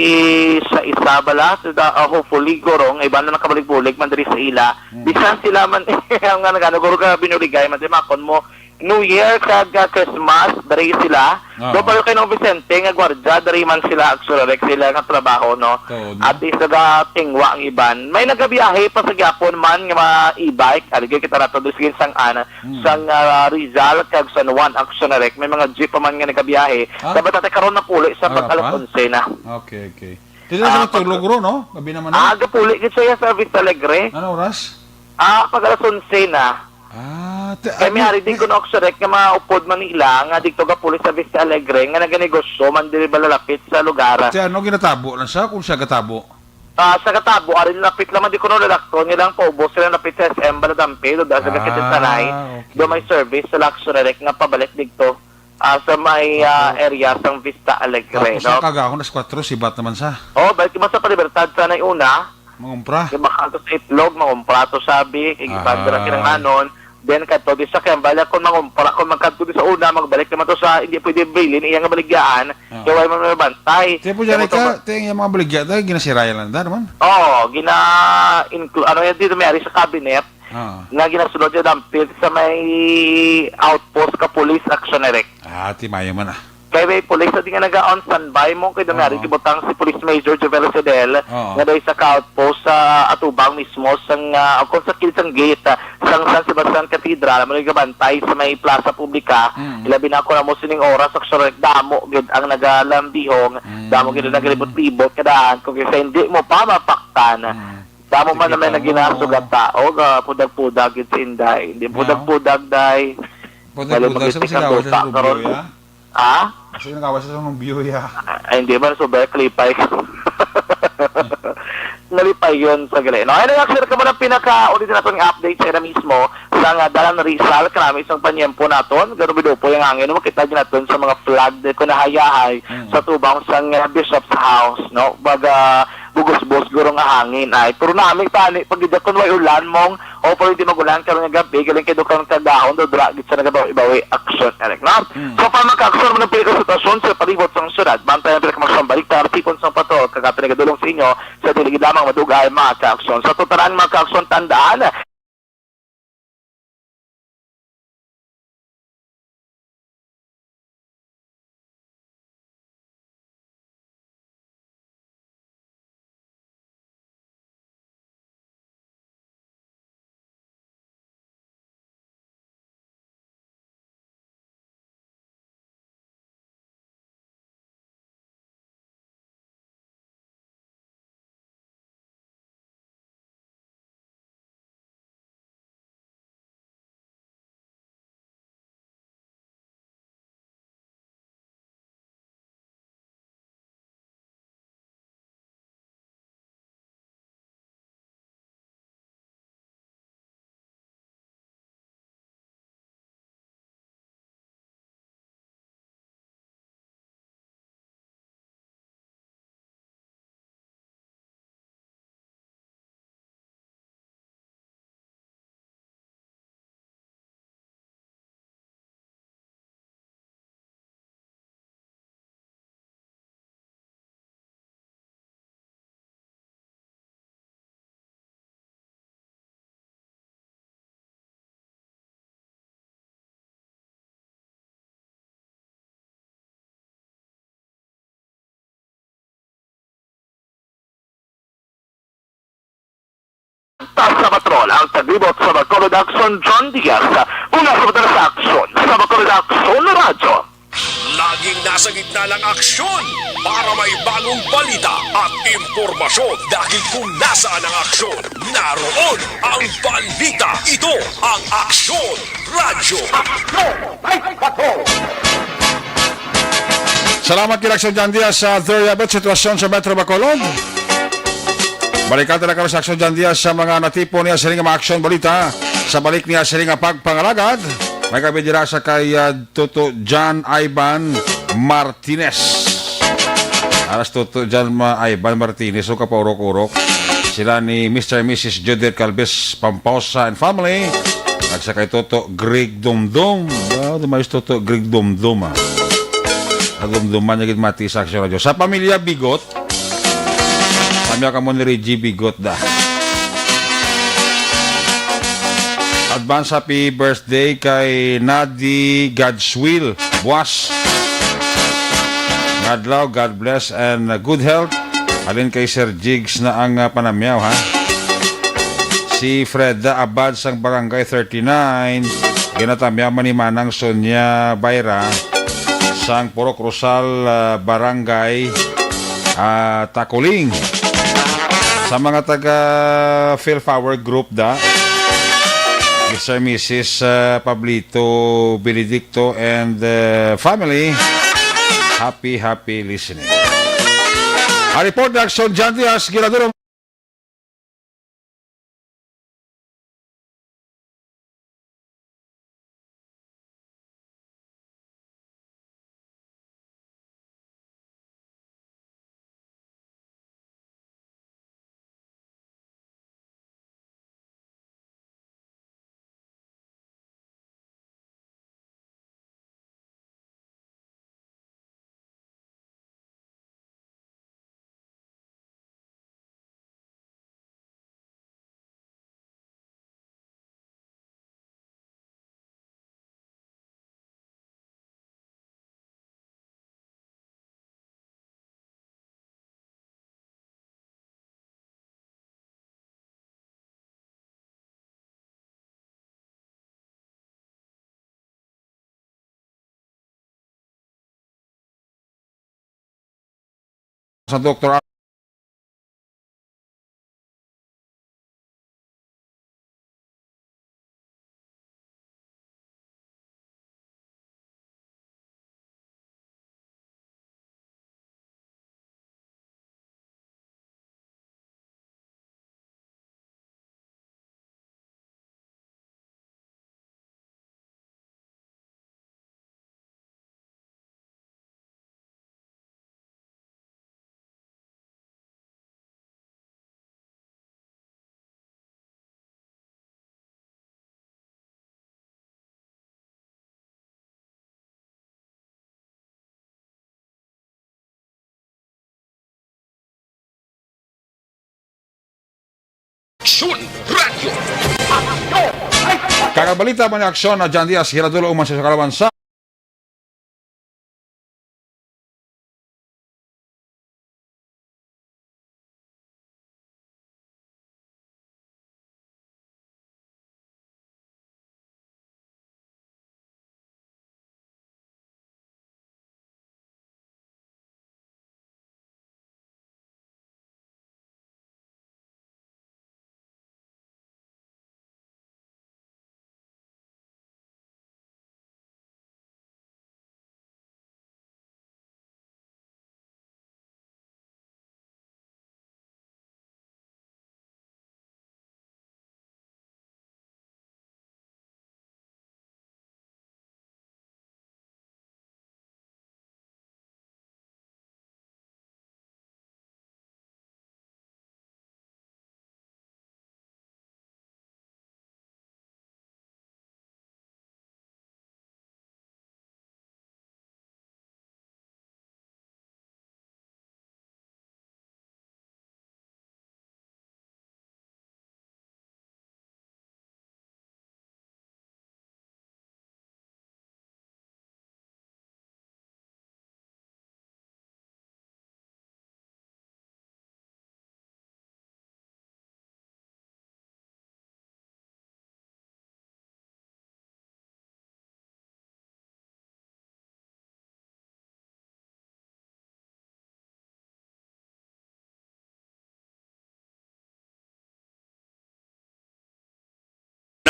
sa isa bala, sa da-, ah, hopefully, guro, nga iba na nakabalik-bulig man diri sa ila. Mm. Bisan sila man, ang nga nagano, guro, ka binuligay man, di makon mo, New Year kag, ah, Christmas, diri sila. Oo. Do pa kay Nong Vicente nga gwardiya, diri man sila, Action Eric, sila nga trabaho, no? Tuod, no? At least nagatingwa ang iban. May nagabiyahe pa sa gyapon man nga mga e-bike, aligay kita nato, do, sige, sang ana, Hmm. sang, ah, Rizal kag San Juan, Action Eric. May mga jeep pa man nga nagabiyahe. Ah? Dapat natin karon napuli sa Ah, pag alas pa? onse na. Okay, okay. Dili na Ah, sa pag- Tulog, bro, no? Gabi naman na. Ah, gapuli gid siya sa Vista Alegre. Ano oras? Ah, pag alas onse na. Ah, ti-, Kay may ano, ari din may kuno, Action Eric, nga mga upod Manila nga dito gapuli sa Vista Alegre nga naganegosyo man diri balalapit sa lugar. Ti ano, ginatabo lang siya kung siya gatabo? Ah, sa Gatabo, ari lapit lamang di kuno lalakton, nilang paubos sila napit sa S M Baladampe, do daan sa Ah, Gakitintanay. Okay. Do may service sa Luxury Rec nga pabalik dito, ah, sa may, ah, Okay. area sang Vista Alegre, Tapos no? Ang kagahon, alas kwatro, sibat naman sa Oh, balik naman sa Palibertad, sa nay una. Mangumpra. Di ba, kanto sa itlog, mangumpra to sabi, kay gibanda lang Ahay. kinanglanon. Then, kadto di sa Kembal, kung mangumpra, kung magkadto di sa una, magbalik naman to sa, hindi pwede bilin, iya nga baligyaan, Oo. kay wala man may bantay. Tiyan po dyan Kaya ka, mo to tiyan yung mga baligya tayo, ginasirayan lang na naman. Oo, gina-, inclu-, ano yan dito, may ari sa cabinet, Oo. nga ginasulod yung dampit sa may outpost ka police action direct. Ah, timayo man ah. Kay may pulis na di nga naga-on standby mo, kay dami Oo. ari gibutang si Police Major Jovel Sedel, Oo. nga day sa ka-outpost sa atubang mismo sang, ah, kung sa kilid sang gate, ah, sang San Sebastian Cathedral, amo nagabantay sa may Plaza Publica. Mm. Ilabi na ako na mo sining oras, actually, damo gid ang nagalambihong, Mm. damo gid ang nagalibot-libot, kadaan, kung kisa hindi mo pa mapaktan, Mm. damo man Sige naman pa, naging oo. nasugat tao, ga pudag-pudag gid si Inday. Hindi Yeah. pudag-pudag, day. Pudag-pudag, Bali, sa magkita kang sigaw, sa dupa karon. Rubio, ya? Ah? Kasi nagawa siya sa nung view, ya. Ay, hindi man, so, very kalipay. Nalipay yun sa gali. No, ay, nag-share ka mo ng pinaka-ulit natin nga update sa ina mismo sa nga Dalan Rizal, karami isang panyempo naton, ganubidupo yung hangin, makita din natin sa mga flag na kunahayahay Mm. sa tubang sa nga Bishop's House, no? Baga, bugos-bugos guro nga hangin ay. Pero nami, tani, pag gid kun way ulan mong, o pwede mag-ulan karon nga gabi, galing kay Dukan Kagahon, do dra gid sa nagabawi-bawi action, Eric, no? Hmm. So, para maka-action mo ng pinakasitwasyon sa palibot sang syudad, bantay ang pinakamaksyon balik sa tipon sang patrol, kagato nagadulong sa inyo sa dili gid lamang madugay, mga ka-action. Sa totalan, mga ka-action, tandaan, Sa patrol ang taglibot sa Bacolod Aksyon, John Diaz. Mula sa Madalas Aksyon, sa Bacolod Aksyon Radyo. Laging nasa gitna ng aksyon para may bagong balita at impormasyon. Dahil kung nasaan ang aksyon, naroon ang balita. Ito ang Aksyon Radyo. Salamat kay Aksyon John Diaz sa Theriabit, sitwasyon sa Metro Bacolod. Balikan ta na karon sa Aksyon John Diaz sa mga natipon niya sini nga mga aksyon balita. Sa balik niya sini nga pagpangalagad, may kami dira sa kay, ah, Toto John Ivan Martinez. Aras Toto John Ma-, Ivan Martinez, so kapaurok-urok. Sila ni Mister and Missus Judith Calves Pampausa and family. At sa kay Toto Greg Dumdum. Ah, di mais Toto Greg Dumdum, ah. Nadumduman niya gid mati sa Aksyon Radyo. Sa pamilya Bigot, kami ka mo ni Reggie Bigot da. Advance happy birthday kay Nadi Godswill Buas. Ngadlaw, God bless and, uh, good health. Halin kay Sir Jigs na ang, uh, panamyaw, ha? Si Freda Abad sang Barangay thirty-nine, ginatamyaw man ni Manang Sonia Bayra sang Purok Rosal, uh, Barangay, uh, Taculing. Sa mga taga Phil Power Group da, Mister and Missus, uh, Pablito Benedicto and, uh, family, happy, happy listening. A report ni Aksyon John Diaz, ginaduro sa Doktor Aksyon Radio. Kagabalita man ni Aksyon na John Diaz, hiradulo uman sa kalaban sa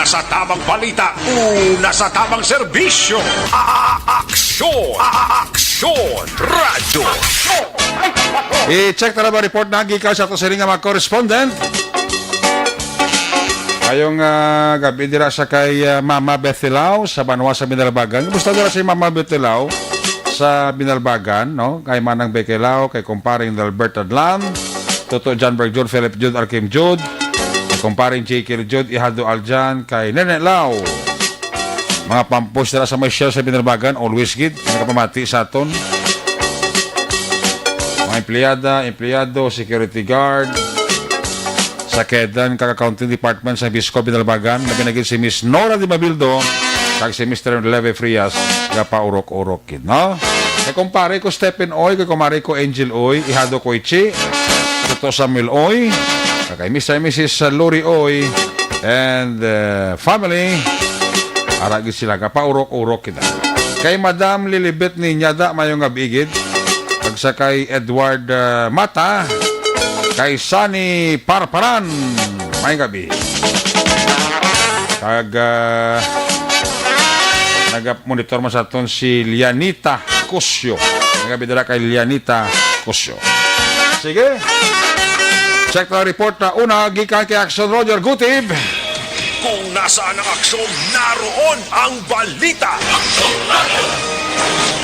Sa tamang balita, una sa tamang serbisyo. A-, aksyon! A-, aksyon! Radyo! Aksyon! I-check na naman report na gikan sa ato sini nga mga correspondent. Ngayong, ah, gabi dira sa kay, ah, Mama Bethelao sa Banwa sa Binalbagan. Kumusta dira si Mama Bethelao sa Binalbagan, no? Kay Manang Bekelao, kay Kumparing Dalbert Adlan, Toto John Berg Jud, Philip Jud, Arkim Jud, kay Kumparing Jekyll Jud, Ihado Aljan, kay Nene Lao. Mga pampos dira sa may share sa Binalbagan, always gid, nagapamati sa aton. Mga empleyada, empleyado, security guard, sa Kedan, kag Accounting Department sa Bisco Binalbagan, labi na gid si Miss Nora Di Mabildo, kag si Mister Leve Frias, nga paurok-urok gid, no? Kay kumpare ko Stephen Oy, kay kumare ko Angel Oy, Ihado Koichi, Toto Samuel Oy, kag kay Mister and Missus Lori Oy, and, uh, family, ara gid sila, nga paurok-urok kita. Kay Madam Lilibet Niñada, mayo nga bigid, kag sa kay Edward, uh, Mata, kay Sunny Parparan, may gabi. Kag, ah, naga-monitor man sa aton si Lianita Cusio. May gabi dira kay Lianita Cusio. Sige. Check na report na una, gikan kay Action Roger Gutib. Kung nasaan ang aksyon, naroon ang balita.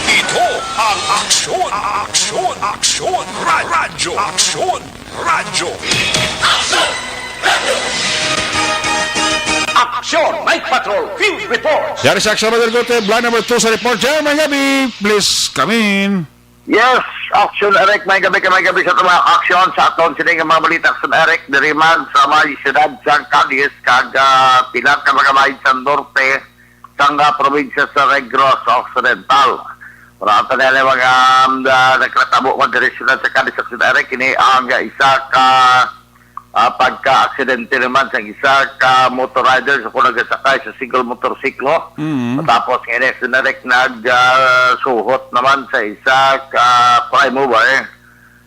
Ito ang Aksyon, Aksyon, Aksyon, Ra-, Radyo Aksyon. Radyo. Aksyon! Night Patrol Field Report! Yari sa Aksyon, Madal Gutib, line number two sa report. Chairman Gabi, please come in. Yes, Aksyon Eric, may gabi ka, may gabi sa mga aksyon sa aton sini nga mga balita, Aksyon Eric, diri man sa may siyudad sang Cadiz, kag, ah, pila ka mga bahin sa norte, sang, ah, probinsya sa Negros Occidental. Para sa nila mga, um, ah, nagkatabo man diri sila sa Cadiz, sa Cadiz, kini ang, ah, isa ka, ah, pagka-aksidente naman sa isa ka motor rider sa kung nagasakay sa single motorsiklo. Mm. Tapos nga ini, si Narek nag, ah, suhot naman sa isa ka prime mover.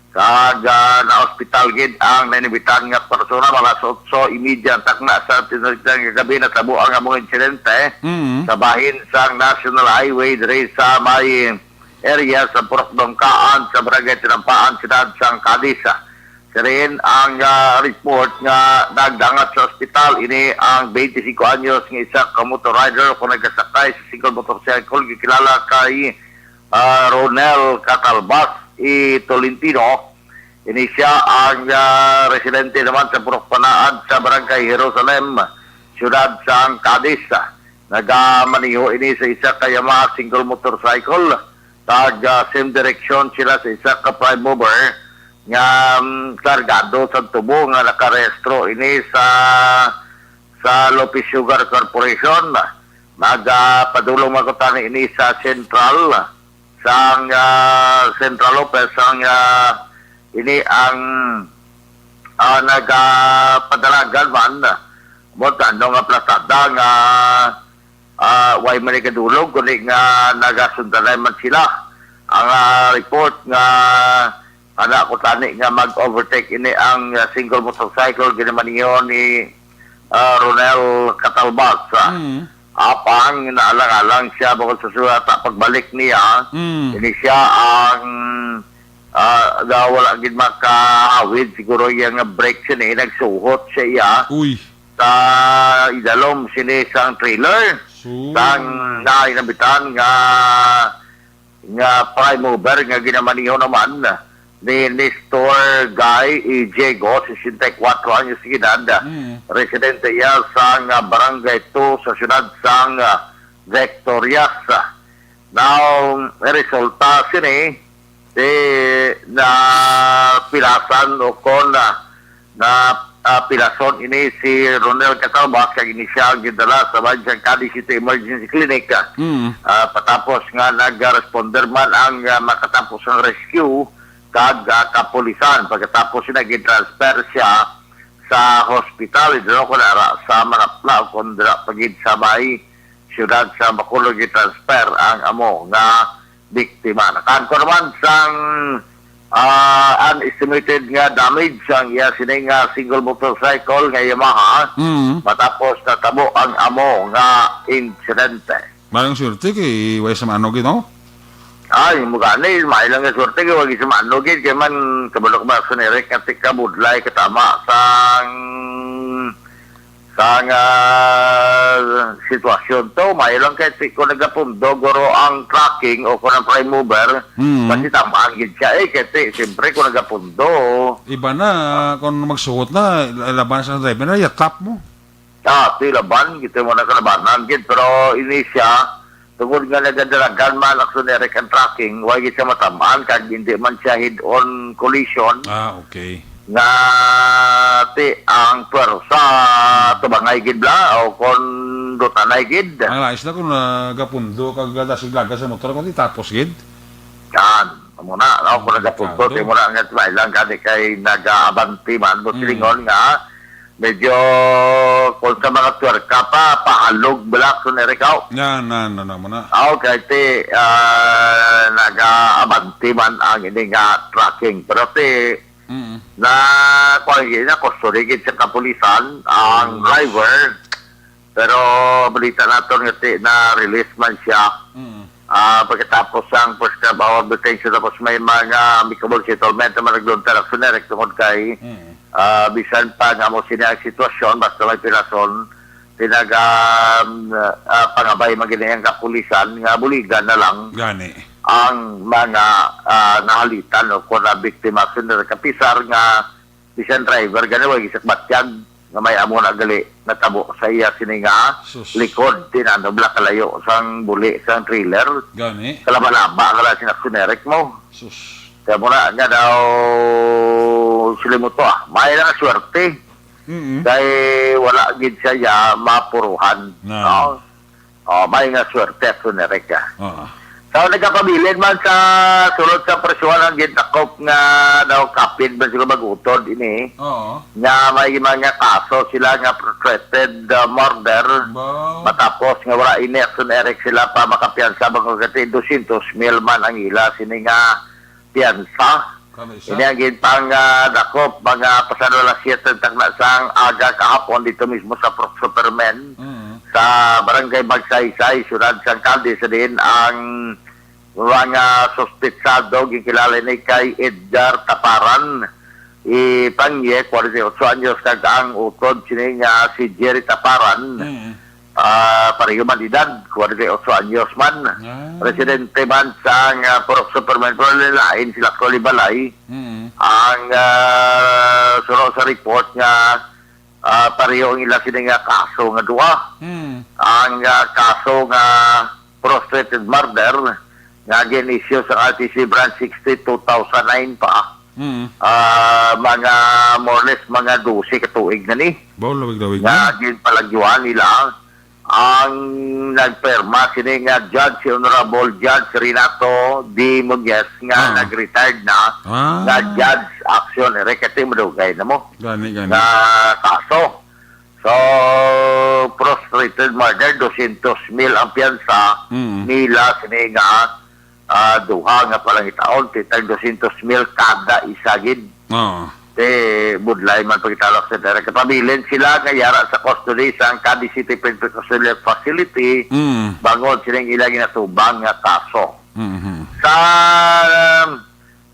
Kag, ah, na-hospital gid ang nainibitan nga persona. Mga alas otso y media ang takna sa tinalitan nga gabi natabo ang among insidente Mm. sa bahin sang National Highway diri sa may area sa Purok Dongkaan sa Barangay Tinampaan, Siyudad sang Cadiz. Sirin ang, ah, report nga nagdangat sa ospital ini ang twenty-five anyos nga isa ka motor rider kung nagasakay sa single motorcycle gikilala kay ah, Ronel Catalbas y Tolentino. Ini siya ang, ah, residente naman sa Purok Panaad sa Barangay Jerusalem, siyudad sang Cadiz. Nagamaniho ini sa isa ka Yamaha single motorcycle. Kag, ah, same direction sila sa isa ka prime mover nga, mm, kargado sa tubo nga nakarehistro ini sa, sa Lopez Sugar Corporation. Nagapadulong man ko tani ini sa Central, sang, ah, Central Office, sang, ah, ini ang, ah, nagapadalagan man mo sa ano nga plasada nga, ah, way man ikadulog, kundi nga nagasundanay man sila. Ang, ah, report nga Ana ko tani nga mag-overtake ini ang, ah, single motorcycle ginamaniho ni, ah, Ronel Catalbas, ah. Mm. Apang naalang-alang siya bukod sa suwata pagbalik niya. Mm. Ini siya ang, ah, ga-, wala gid makahawid siguro iya nga brake sini, nagsuhot siya iya Uy. sa idalom sini sang trailer. So. Sang nainabitan nga nga prime mover nga ginamaniho naman ni Nestor Guy Ijego, sesenta y kuwatro anyos de edad. Mm. Residente iya sang, ah, Barangay two sa siyudad sang, ah, Victorias. Now, resulta sini, si napilasan o kon, ah, na, ah, pilason ini si Ronel Catalbas, kag ini siya ang gindala sa Bansang Cadiz City Emergency Clinic. Mm. Ah, patapos nga nag-responder man ang, ah, makatapos ang rescue kag, ah, kapulisan. Pagkatapos na gin-transfer siya sa hospital, idto ko na ra sa Manapla, kung dira pa gid sa may siyudad sa Bacolod, gin-transfer ang amo nga biktima. Nakaangkon naman sang Ah, an estimated nga damage sang iya sini nga single motorcycle nga Yamaha Mm. matapos natabo ang amo nga insidente. Mayong swerte kay way sa maano gid, no? Ay, mo gani, may lang nga swerte kay wagi sa maano gid kay man kabalo ko ba sa Eric nga tika budlay katama sang sang ah, sitwasyon to. May lang kay ti ko nagapundo guro ang trucking o kung ang prime mover, Mm. kasi tamaan gid siya eh. Kay ti, siyempre kung nagapundo. Iba na, kung magsuot na, laban sa driver na, yatap mo. Ah, ti laban, kita mo na kalabanan gid. Pero ini siya, tungod nga nagadalagan man, Action Eric, ang trucking, wa gid siya matamaan, kag hindi man siya head-on collision. Ah, okay. Nga ti ang pwersa, Hmm. tubangay gid bala o kon dutanay gid. Ang lain sila kung nagapundo kag dasig laga sa motor, kung di tapos gid. Yan, amo na, no? Kung nagapundo, Delikado. Ti mo na nga, may lang gani kay nagaabanti man, no, Hmm. silingon nga, medyo, kung sa mga twerka pa, pahalog bala, kung erikaw. Na, na, na, na, mo na. Ah, okay, ti, ah, nagaabanti man ang ini nga tracking. Pero ti, Mm. na, kuwan gid na, custody gid sa kapulisan, ang Mm. driver. Pero balita naton nga ti, na-release man siya. Mm. Ah, pagkatapos sang prescribed hour of detention, tapos may mga amicable settlement naman naglunta, Action Eric, tungod kay, Mm. ah, bisan pa nga mo sini ang sitwasyon, basta may pirason, tinaga, um, ah, pangabay man gid ang kapulisan nga buligan na lang Gani. ang mga, ah, nahalitan o kung na biktima, Action Eric, kapisar nga bisan driver gani, way gid siya batyag nga may amo na gali natabo sa iya sini nga Sus. likod, tinanong bala kalayo sang buli sang trailer. Gani. Kalaba-laba ka lang sin Action Eric mo. Sus. Kaya mo na nga daw sila mo to, ah. May lang swerte. Mm-mm. Kay wala gid siya ya mapuruhan. Na. No? Oh, may nga swerte, Action Eric, ah. Oo. So, nagapabilin man sa sulod sa presyuhan ang gintakop nga daw kapin man siguro mag-utod ini. Oo. Nga may mga kaso sila nga protracted, uh, murder. Ba? Matapos nga wala ini, Action Eric, sila pa makapiyansa bangod kay dosyentos mil man ang ila sini nga piyansa. Kami isa. Ini ang ginpang, ah, dakop, mga pasado alas siyete ang takna sang aga kahapon dito mismo sa Pro Superman, Mm. sa Barangay Magsaysay, Siyudad sang Cadiz, sa diin ang mga suspetsado ginkilala ni kay Edgar Taparan Ipangye, kwarenta y ocho anyos, kag ang utod sini nga si Jerry Taparan. Mm. Ah, pareho man edad, kwarenta y ocho anyos man. Ah. Residente man sang, ah, Purok Superman, pero lain sila Koli Balay. Mm. Ang, ah, suno sa report nga, ah, pareho ang ila sini nga kaso nga duha. Mm. Ang, ah, kaso nga prostrated murder nga gin-issue sa R T C Branch sixty, two thousand nine pa. Mm. Ah, mga more or less mga dose ka tuig na ni. Baw, lawig-lawig Nga na. Ginpalagyuan nila ang nagperma sini nga judge, si Honorable Judge Renato D. Muñez, nga Ah. nag-retired na, Ah. nga judge action, ere, kati madugay na mo Gani, gani. nga kaso. So, prostrated murder, dosyentos mil ang piyansa Mm. nila sini nga ah, duha nga palangitaon, ti tag dosyentos mil kada isa gid. Oo. Ti budlay man pagkitalo sa dere. Kapabilin sila nga yara sa custody sang Cadiz City Penitentiary Facility, Mm. bangod sining ila ginatubang nga kaso. Mhm. Sa, um,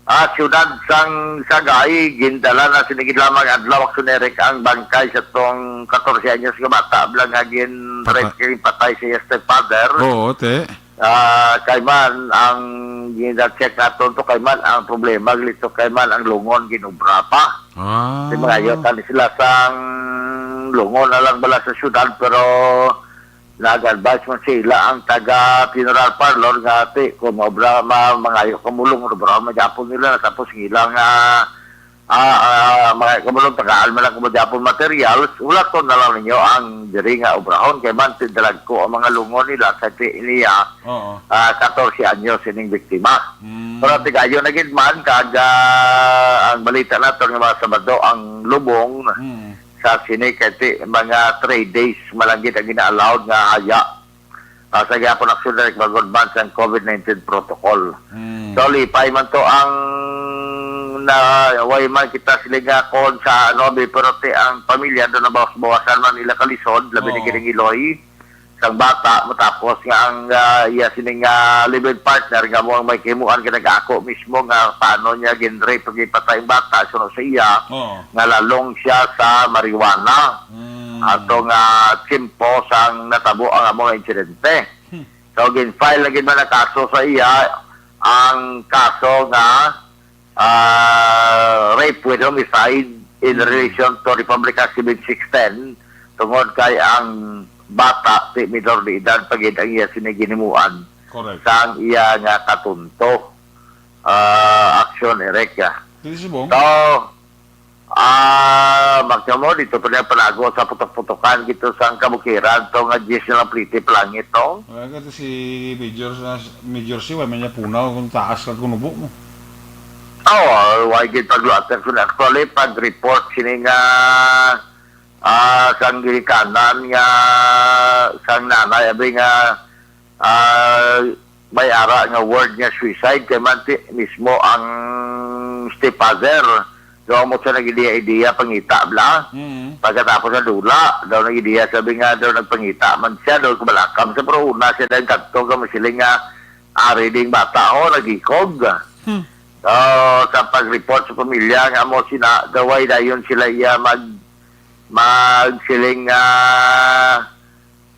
ah, siyudad sang Sagay, gindala na sini gid lamang adlaw, Action Eric, ang bangkay sa tong katorse anyos nga bata, bala nga gin-, Patay. Patay sa iya stepfather. Oo, te. Ah, kay man ang gina-check naton to, kay man ang problema gali to, kay man ang lungon ginubra pa. Ah. Di mangayo tani sila sang lungon na lang bala sa syudad, pero nag-advise man sila ang taga funeral parlor nga, "Ti, kung maobra, ma-, mangayo ka mo lungon, obra man gyapon nila, tapos ang ilang, ah, ah, ah, mga kabulong, tagaan man lang kamo gyapon materials, ulaton na lang ninyo ang diri nga obrahon, kay man ti dalagko ang mga lungon nila sa ti niya, Oo. ah, katorse anyos ining biktima." Mm. Pero tigayon na gid man, kag, ah, ang balita naton nga mga Sabado, ang lubong Mm. sa sini kay ti, mga three days man lang gid ang gina-allowed nga haya. Ah, sa gyapon, Action Eric, bangod man sa covid nineteen protocol. Mm. So, lipay man to ang na way man kita sila nga kon sa ano, bi, pero ti ang pamilya do nabawas-bawasan man nila kalisod, labi ni Oo. Gining Iloy, sang bata, matapos nga ang, ah, iya sini nga live-in partner nga mo ang may kimuan, kinag-ako mismo nga paano niya ginrape, gipatay ang bata, suno sa iya, Oo. nga lalong siya sa marijuana. Mm. Ato nga tiyempo sang natabo ang amo nga insidente. Hmm. So, gin-file na gid man ang kaso sa iya, ang kaso nga, ah, rape with homicide in Mm. relation to Republic Act seven six ten, tungod kay ang bata ti minor de edad pa gid ang iya sini ginimuan Correct. sang iya nga katunto, ah, aksyon, Eric. Dili subong. So, ah, magkamo dito pa niya panago sa putok-putokan dito sang kabukiran to nga diyes na lang pliti palangit to. Wala ka to si Major, ah, Major si, wala man niya punaw kung taas ka kunubo mo. Oh, why gid pagluwat sa actually pag-report sini nga, ah, sang ginikanan nga sang nanay, abi nga, ah, may ara nga word nga suicide kay man ti, mismo ang stepfather. So, amo siya nag-ideya-ideya, pangita, bla. Mm. Pagkatapos na dula, daw nag-ideya, sabi nga daw nagpangita man siya, daw kabalakam sa pero una siya daw kadto ka masiling nga ari ding bata, oh, nagikog. Hmm. So, sa pag-report sa pamilya nga amo sina, daw way dayon sila iya mag, magsiling nga,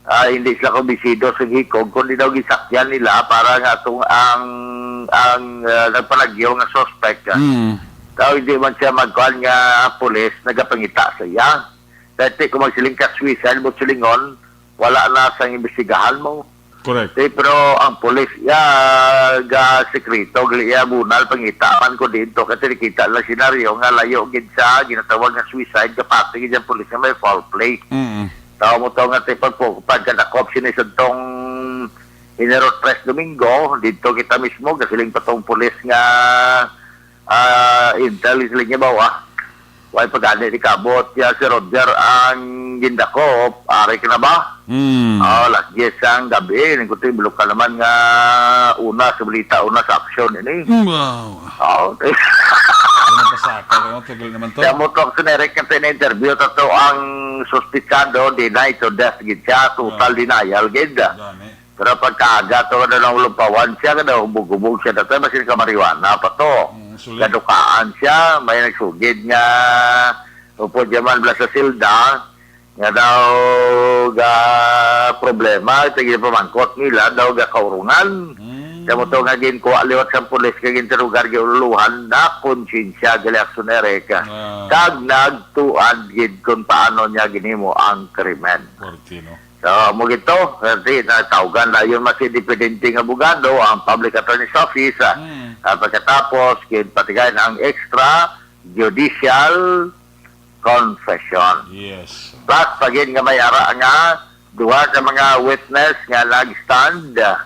ah, hindi sila kumbinsido sa hikog, kundi daw gisakyan nila para nga atong ang, ang, ah, nagpanagyo nga suspect, ah, Mm. daw hindi man siya magkuan nga pulis nagapangita sa iya. Dati kung magsiling ka suicide mo silingon, wala na sang imbestigahan mo. Correct. Eh, pero ang pulis, ya, ga sekreto, gali ya bunal, pangita man ko dito, kasi nakita lang senaryo nga layo gid sa ginatawag nga suicide, kapati gid ang pulis nga may foul play. Mm. Tao mo to nga ti pag pagkadakop sini sa tong Enero tres Domingo, dito kita mismo, gasiling pa tong pulis nga, ah, intel, gasiling niya ba, ah? Way pagani ni kabot ya si Roger ang gindakop, ari ka na ba? Mm. Oh, alas diyes sang gabi, ningkuti, bulok ka naman nga una sa balita, una sa aksyon ini. Wow. Oh. Ano pa sa akin? Ano, tagal naman to? Kaya mo to, aksyon, Eric, kasi na-interview, tato ang suspitsado, deny to death, gid siya, total Ah. denial, gid. Gani. Pero pagkaaga to, ano, nang lupawan siya, kada hubog-hubog siya dati, basin ka marijuana pa to. Mm, sulit. Gadukaan siya, may nagsugid nga upod yaman bla sa silda, nga daw ga problema, ito yung pamangkot nila, daw ga kaurungan. Mm. Kaya mo to nga ginkuha liwat sa pulis, kag interogar, giululuhan, na konsensya, gali aksyon, Eric. Ah. Kag nagtuad gid kung paano niya ginimo ang krimen. Korte, no? So, amo gito, kasi natawgan na yun, mas independente nga abogado ang Public Attorney's Office, ah, Hmm. ah, pagkatapos, ginpatigayon ang extrajudicial confession. Yes. Plus, pagin nga may ara nga, duha ka mga witness nga nag-stand, ah,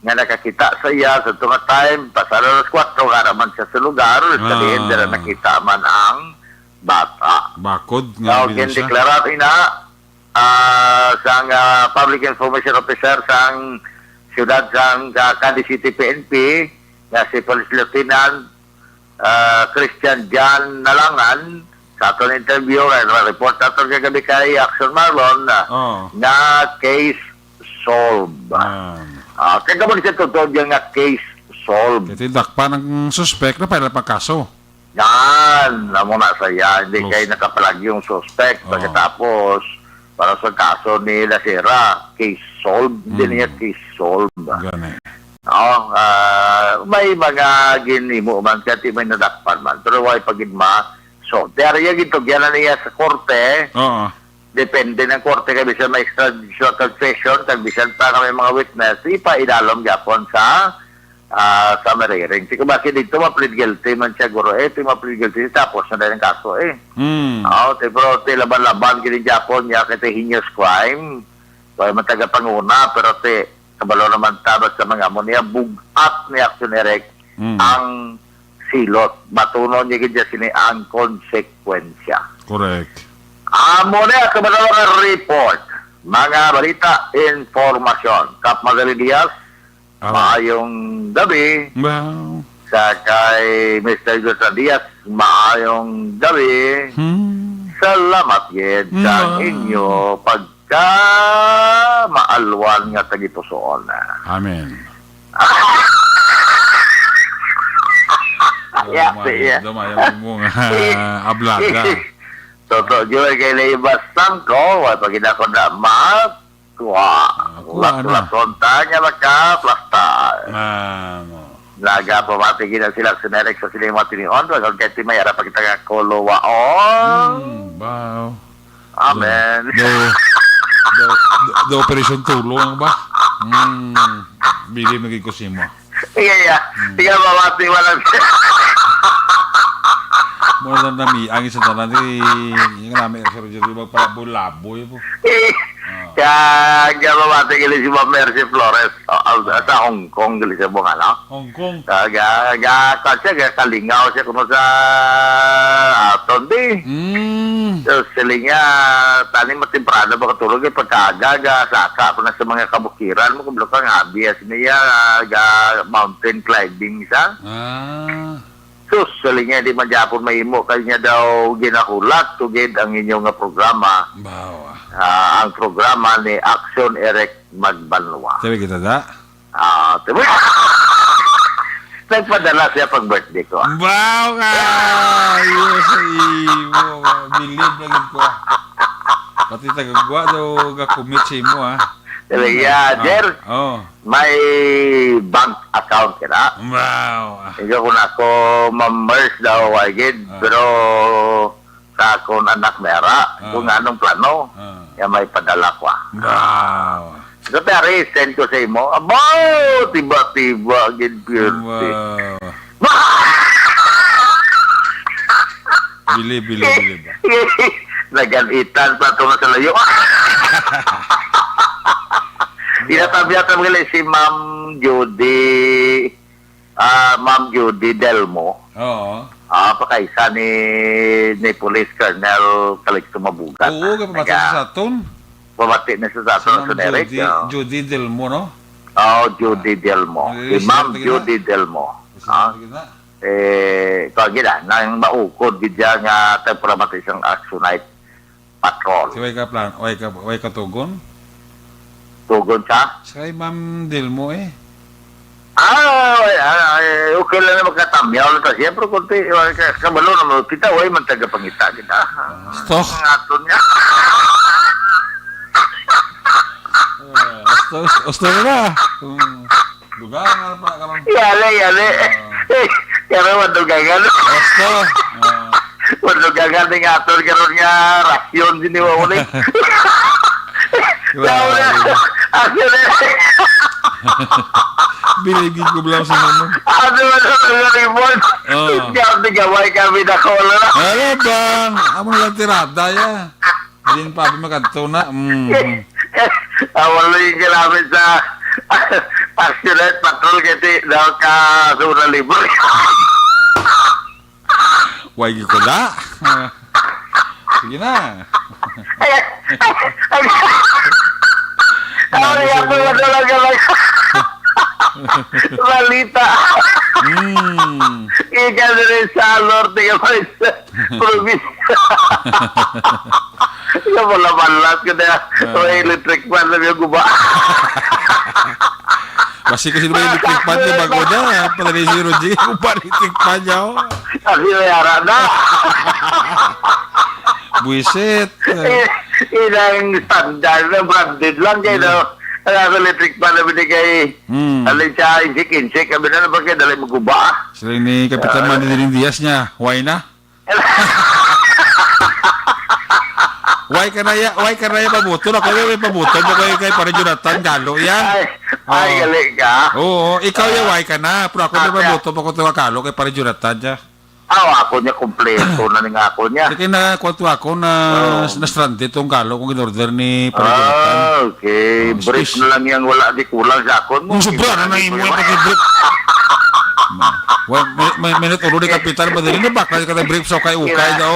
nga nakakita sa iya sa tunga time, pasado alas kuwatro, nga naman siya sa lugar, sa diin Ah. dira nakita man ang bata. Bakod nga So, din siya. gindeklarar ina, ah, sang, ah, Public Information Officer sang siyudad sang, ah, Cadiz City P N P, nga si Police Lieutenant, ah, Christian John Nalangan, sa aton interview, kay report naton kagabi kay Action Marlon, ah, Oh. nga case solved. Ah. Ah, kaya mo siya totoo dyan nga case solved. Kaya tindakpan ang suspect na pala pagkaso. Yan, amo na sa yan. Hindi Close. kay nakapalagi yung suspect. Oh. Pagkatapos, para sa kaso ni Lacera, case solved. Hindi Mm. niya case solved. Gani. No? Ah, may mga ginimo man siya, di may nadakpan man. Pero why pag ma, so, diarya gintugyan na niya sa korte, Oo. depende ng korte kay bisan may extrajudicial confession, kag bisan pa nga may mga witness, ipaidalom gyapon sa, ah, sa mariring. Sige, bakit dito ma-plead guilty man siya, guro? Eh, ti ma-plead guilty, tapos na din ang kaso eh. Hmm. Oo, ti, pero ti laban-laban, gini gyapon niya, kay ti heinous crime. Wala man taga panguna, pero ti, kabalo naman tabas sa mga amo niya, bugat ni Action Eric Hmm. ang silot. Matunon niya gid sini ang konsekwensya. Correct. Amo na, ito ba naman ang report? Mga balita, informasyon. Kap Magaling Diaz, Awa. maayong gabi. Wow. Sa kay Mister Jota Diaz, maayong gabi. Hmm. Salamat gid sa Nga. inyo pagkamaalwan nga tagipusoon. Amen. Yeah, Dumay, yeah. dumay ang imong, ah, ablada. Totoo, Joy, kay Leiva Sangko, wa pa gid ako na ma-, kuha. Ah, kuha na. Kuha-kuha, tanya maka, plastar. Ah, mo. Nagapamati gid ang sila sa Nerex sa sila yung mga tinion, wag ang kay Timay, ara pa kita nga kuluwaon. Hmm, wow. Amen. Do, do, do, do Operation Tulong ba? Hmm, bili na gid ko simo. Iya, iya. Hmm. Iya, mawati, walang Mo na nami, ang isa tanan, eh, yung namin, Sir Jerry, magpalaboy-laboy po. Eh, Ah. kaya, kaya mawati, gili si Ma'am Mercy Flores. Oh, ah, sa Hong Kong, gili siya bunga, no? Hong Kong. Ah, ga, ga, kaya siya, ga, kalingaw siya kuno sa aton, di. Mm. So, sila nga, tani matimprano ba katulog, eh, pagkaaga, ga, saka pa na sa mga kabukiran mo, kung ka nga, bias niya, ah, ga, mountain climbing siya. Ah. Sus, sila nga, di man gyapon mahimo, kay niya daw ginahulat, tugid ang inyo nga programa. Bawa. Ah, ang programa ni Action Eric Magbanwa. Sabi kita, da? Ah, tibo-, nagpadala siya pag birthday ko, ah. Baw ka! Ayos sa imo. Bilib na gid ko, ah. Pati tagagwa daw ga-commit sa imo, ah. Talaga, Ah, Jer. Oh. May bank account ka na? Baw. Ikaw kung ako, ma-merge daw, ay gid. Ah. Pero sa akon anak may ara, Ah. kung anong plano, Ah. ya may padala ko, ah. Wow. So, pero i-send ko sa imo, abo, tiba-tiba, gid, pirti. Wow. Bili, bili, bili ba? Nagalitan pa to sa layo. Tinatabi-tabi si Ma'am Judy. Ah, Ma'am Judy Delmo. Oo. Ah, pakaisa ni, ni Police Colonel Calixto Mabugat. Oo, kay pamati Naga-, sa aton. Pamati na sa Si aton, Ma'am sa Derek, Judy, oo. Judy Delmo, no? Oo, Judy Ah. Delmo. Si Nalilisan Ma'am kita. Judy Delmo. Nalilisan Ah. kita. Eh, ito, gid, ah, nang maukod, gid siya nga tagpramati sang Action Night. Patrol. Si way ka plan, way ka, way ka tugon? Tugon sa? Sa kay Ma'am Dilmo eh. Ah, ay, ay, ay, okay lang na magkatamyaw lang ta. Siyempre, kunti, ay, ka-, kabalo naman, kita, way man taga pangita, kita. Ah, stock. Ang aton nga. Ah, gusto, gusto na. Hmm. Dugangan pa ka man. Yali, yali. Ah. Pero madugangan. Gusto. Ah. Madugangan ni nga aton karon nga rasyon din ni Wawuling. Grabe. Wala. Ato na. Biligid ko lang sa naman. Ano na sa mga reward? Ah. Grabe, gamay kami na ko, wala na. Ano bang? Amo lang tirada, ya. Din pa abi makadto na. Mm. Ah, wala yung ginamit sa Action Night Patrol kasi daw ka sa una libre. Way gyud ko da. Sige na. Ay, ay, ay. Nabusog Ay, ako na. Talaga lang. Balita. Mm. Ikaw na rin sa Norte ka pa rin sa probinsya. Ikaw pala malas ka na. Ah. O, electric fan na yung guba. Basi kasi may electric fan, di ba, ko na? Pala ni si Roger, kung pa electric fan niya, oh. Kasi may ara na. Buwisit. Eh, ilang standard na branded lang kayo, no? Ang ako electric fan na binigay. Hmm. Alin siya, insik-insik. Kami na naman kayo, dali maguba. Sila ni Kapitan Ah. Manny Diaz niya. Why na? Why ka na ya? Why ka na ya pabuto? Ako yung may pabuto. Mo kayo kay Pare Jonathan Galo yan. Ay, ay, Oo. Gali ka. Oo, ikaw ya, Ah. Why ka na? Pero ako may Ah, pabuto. Ako tawa Galo kay Pare Jonathan ya. Ah, ako niya, kompleto na ni nga ako niya. Kaya na, kwarto ako na, Oo. na-stranded tong Galo kung in-order ni Pare Jonathan. Ah, okay. Oh, Brief special. Na lang yang wala di kulang sa akon mo. Ang sobra na nang imo yung pag-brief. Ma-, wa-, may, may minute ulo ni Kapitan, madali na bakal ka na brief sa ukay-ukay Kina-, daw.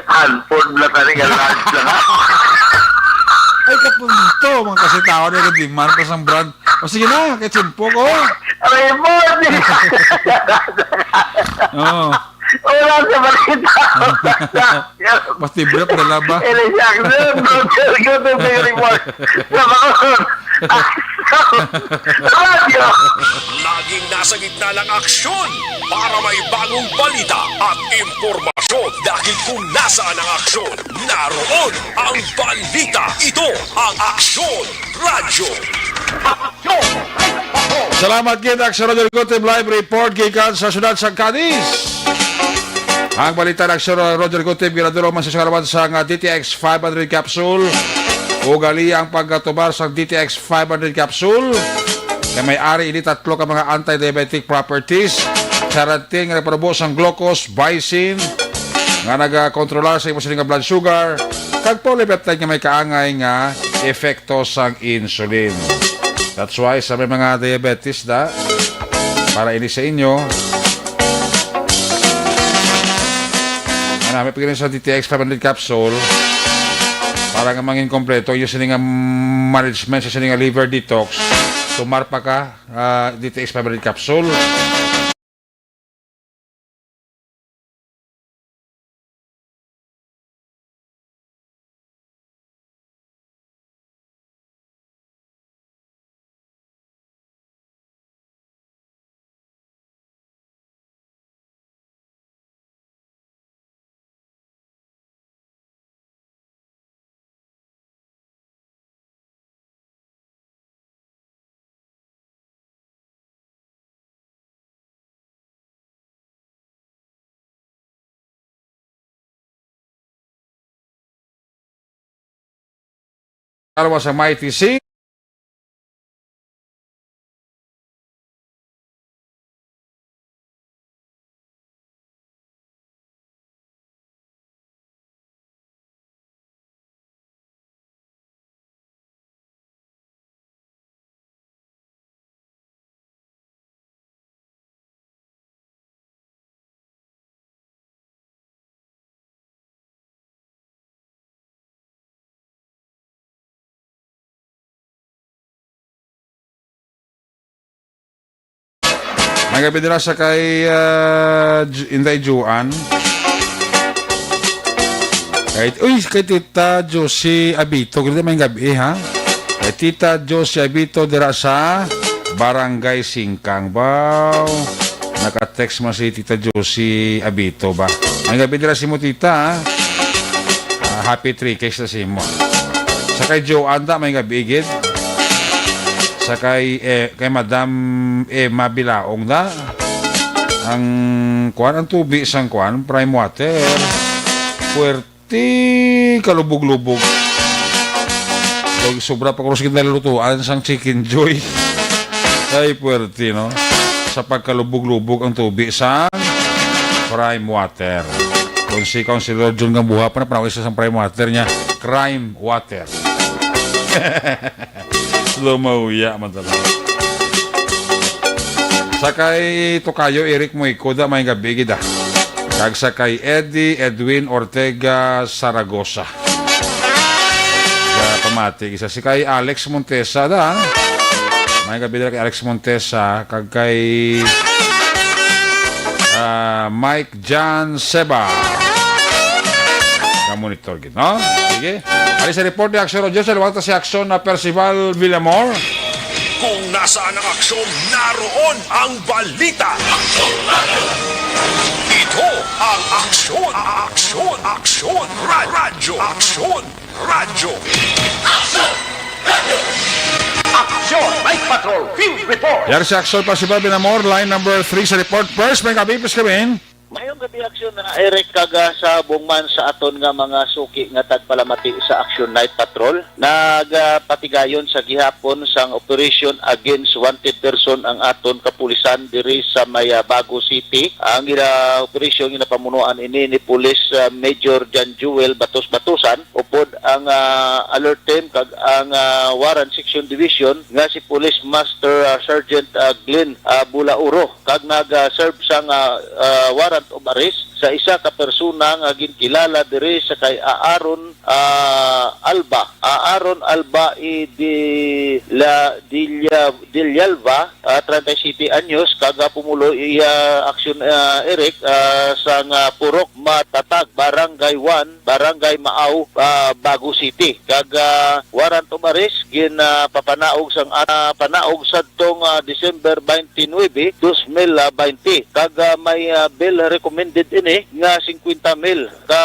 Hanford na tani nga large lang. Ay, kapunto, mga kasi tao na nag-demand pa sang brand. O, sige na, kay tiyempo ko. Report! Oo. Wala sa balita. Mas tibrap na laba. Elisa Aguilera, Roger Gutierrez, report. Sa Bacolod. Radyo. Laging nasa gitna ng aksyon para may bagong balita at impormasyon. Dahil kung nasaan ang aksyon, naroon ang balita. Ito ang Aksyon Radyo. Salamat gid, Aksyon Roger Gutib, live report gikan sa siyudad sa Cadiz. Ang balita ni Aksyon Roger Gutib, ginadulong man sa kalaman sa nga D T X five hundred capsule. Ugali ang pagkatubar sa D T X five hundred capsule. Kay may ari ini tatlo ka mga anti-diabetic properties. Karating nga nagpanubo sang glucose, glycine, nga nagakontrolar sa imo sini nga blood sugar, kag polypeptide nga may kaangay nga epekto sang insulin. That's why sa may mga diabetes da, para ini sa inyo, ano, may pagkita sa D T X five hundred capsule para nga mangin kompleto yung sini nga management sa sini nga liver detox. Tumar pa ka, ah, D T X five hundred capsule. Kalwa sa Mighty C. May gabi nila sa kay, ah, Ju-, Inday Juan. Kay, uy, kay Tita Josie Abito. Kaya may gabi, ha? Kay Tita Josie Abito dira sa Barangay Singkang. Wow. Naka-text mo si Tita Josie Abito ba? May gabi dira si mo, Tita, ha? Ah, happy three Ks na si mo. Sa kay Joe Anda, may gabi, gid. Sa kay, eh, kay Madam Emma Bilaong na. Ang kuan, ang tubi sang kuan, prime water. Puwerte kalubog-lubog. Pag sobra pa ko sa ginalalutuan sang Chicken Joy. Ay, puwerte, no? Sa pagkalubog-lubog ang tubi sang prime water. Kung si Councilor John Gambuha pa na, panawag siya sa prime water niya, crime water. Lumawiya man talaga. Sa kay Tokayo Eric Moico, da, may gabi, gid, ah. Kag sa kay Eddie Edwin Ortega Saragosa. Sa pamati, isa si kay Alex Montesa, da. May gabi dira kay Alex Montesa, kag kay, ah, Mike Jan Seba. Nga monitor gid, no? Sige. Ali sa report ni Action Roger, sa luwag ta si Action na Percival Villamor. Kung nasaan ang aksyon, naroon ang balita. Ito ang Aksyon, Aksyon, Aksyon, Ra-, Radyo, Aksyon, Radyo. Aksyon, Night Patrol, Field Report. Yari si Aksyon Percival Villamor, line number three sa report. First, may kabipis kami. Mayong gabi, Aksyon, na Eric, kag, ah, sa buong man sa aton nga mga suki nga tagpalamati sa Action Night Patrol. Nagapatigayon sa gihapon sang operation against wanted person ang aton kapulisan diri sa may, ah, Bago City. Ang gina-, operasyon ginapamunuan ini ni Police, ah, Major John Jewel Batos Batusan, upod ang, ah, alert team kag ang, ah, Warrant Section Division nga si Police Master, ah, Sergeant, ah, Glenn, ah, Bulauro, kag nag, ah, serve sang, ah, ah, warrant warrant of arrest sa isa ka persona nga ginkilala diri sa kay Aaron, ah, Alba. Aaron Alba i di la, Dilla-, Dillalva, ah, treinta y siete anyos, kag, ah, pumulo iya aksyon, ah, Eric, ah, sa nga Purok Matatag, Barangay one, Barangay Maaw, ah, Bago City. Kag, ah, warrant of arrest gin, ah, papanaog sang, ah, panaog sadtong, ah, December twenty-nine, dos mil twenty. Kag, ah, may, ah, bail recommended ini nga cincuenta mil ka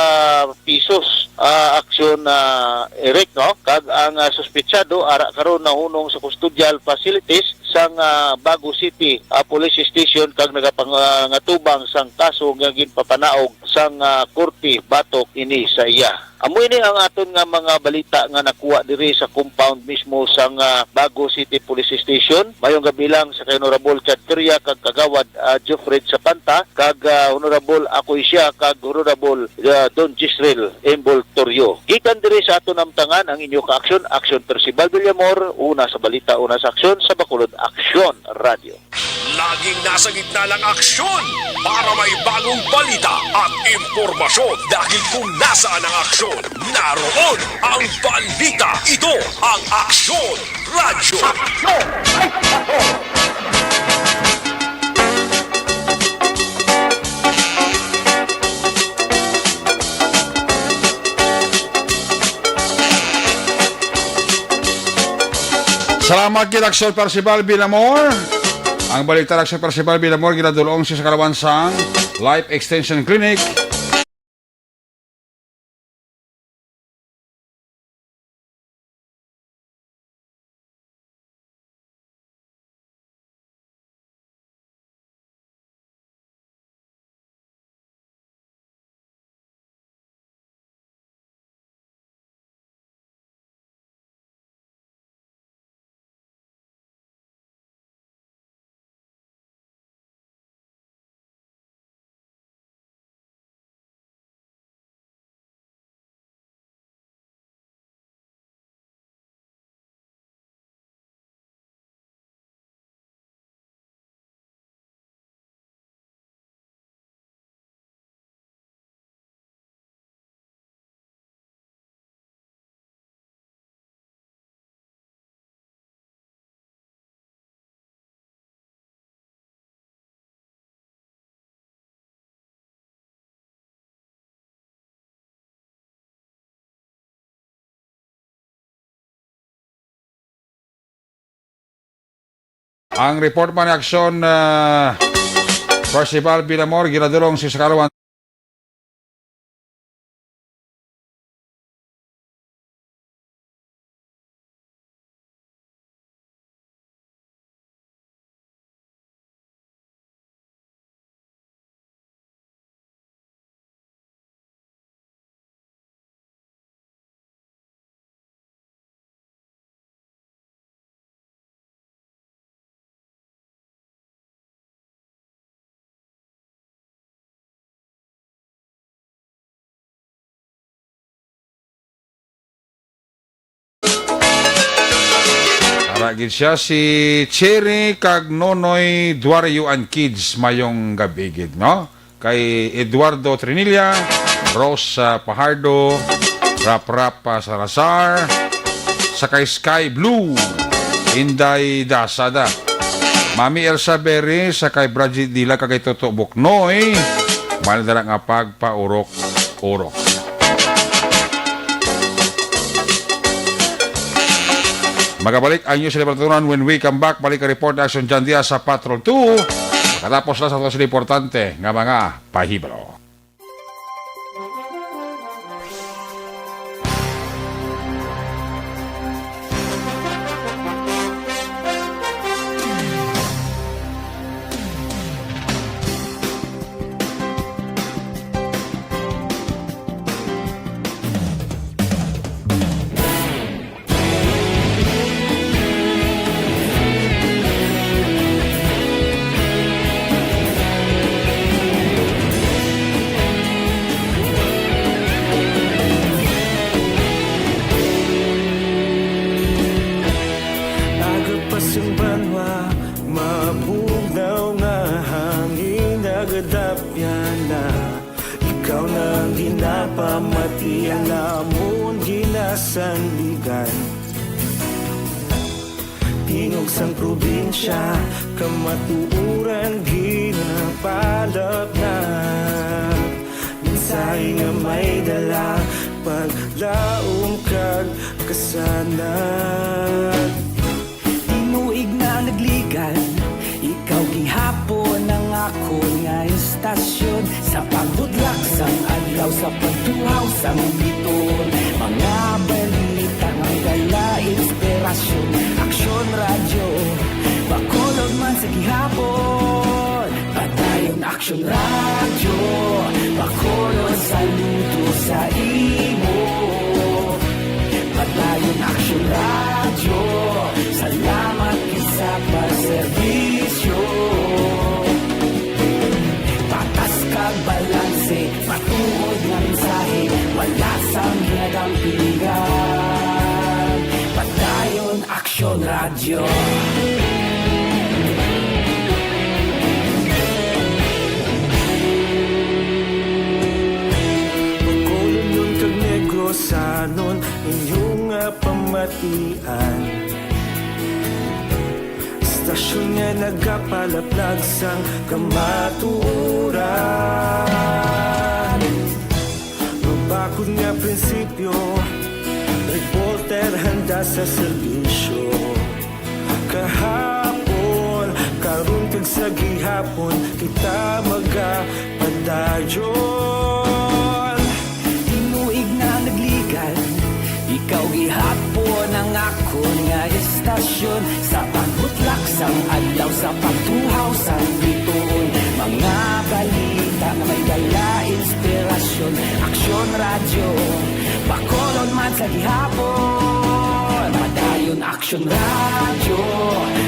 pisos, ah, aksyon, ah, Eric, no? Kag ang, ah, suspetsado ara karon nahunong sa custodial facilities sang, ah, Bago City, ah, Police Station kag nagapang-, ah, ngatubang sang kaso nga ginpapanaog sang, ah, korte batok ini sa iya. Amo ini ang aton nga mga balita nga nakuha diri sa compound mismo sang, ah, Bago City Police Station. Mayong gabi lang sa kay Honorable Chad Feria kag Kagawad, ah, Geoffred Sapanta kag, ah, Honorable Akoy Siya kag Honorable, ah, Don Gisrel Envoltorio. Gikan diri sa aton namtangan ang inyo ka-aksyon, Aksyon Percival Villamor, una sa balita, una sa aksyon, sa Bacolod Aksyon Radio. Laging nasa gitna ng aksyon para may bagong balita at impormasyon. Dahil kung nasaan ang aksyon, naroon ang balita. Ito ang Aksyon Radyo. Salamat gid, Aksyon Percival Villamor. Ang balita, Aksyon Percival Villamor, ginadul-ong sa kalawan sang Life Extension Clinic. Ang report man ni Aksyon, ah, Percival Villamor, ginadul-ong sa kalawan. Ara gid siya, si Cherry kag Nonoy Duario and Kids. Mayong gabi gid, no? Kay Eduardo Trinilla, Rose, ah, Pajardo, Rap Rap, ah, Salazar, sa kay Sky Blue, Inday Dasada, Mami Elsa Berry, sa kay Bridget Dila, kag kay Toto Buknoy, may dala nga pagpaurok-urok. Magabalik ang news sa Libertador when we come back. Balik ang report ni Action John Diaz sa Patrol two. Makatapos lang sa aton sa importante nga mga pahibalo. Tingog sang probinsya, kamatuoran ginapalapnap. Mensahe nga may dala, paglaom kag kasanag. Tinuig nga nagligan, ikaw gihapon ang akon nga istasyon. Sa pagbudlak sang adlaw, sa pagtuhaw sang biton, mga balita nga may dala inspirasyon. Aksyon Radyo, Bacolod man sa gihapon. Padayon Aksyon Radyo, Bacolod, saludo sa imo. Padayon Aksyon Radyo, salamat gid sa pagserbisyo. Patas kag balanse, matuod nga mensahe, wala sang ginadampigan. Padayon Aksyon Radyo. Bacolodnon kag Negrosanon, inyo nga pamatian. Istasyon nga nagapalaplag sang kamatuoran. Mabakod nga prinsipyo, reporter handa sa serbisyo. Kahapon, karon kag sa gihapon, kita magapadayon. Tinuig nga nagligan, ikaw gihapon ang akon nga istasyon. Sa pagbutlak sang adlaw, sa pagtuhaw sang bituon, mga balita nga may dala inspirasyon. Aksyon Radyo, Bacolod man sa gihapon. Padayon Aksyon Radyo,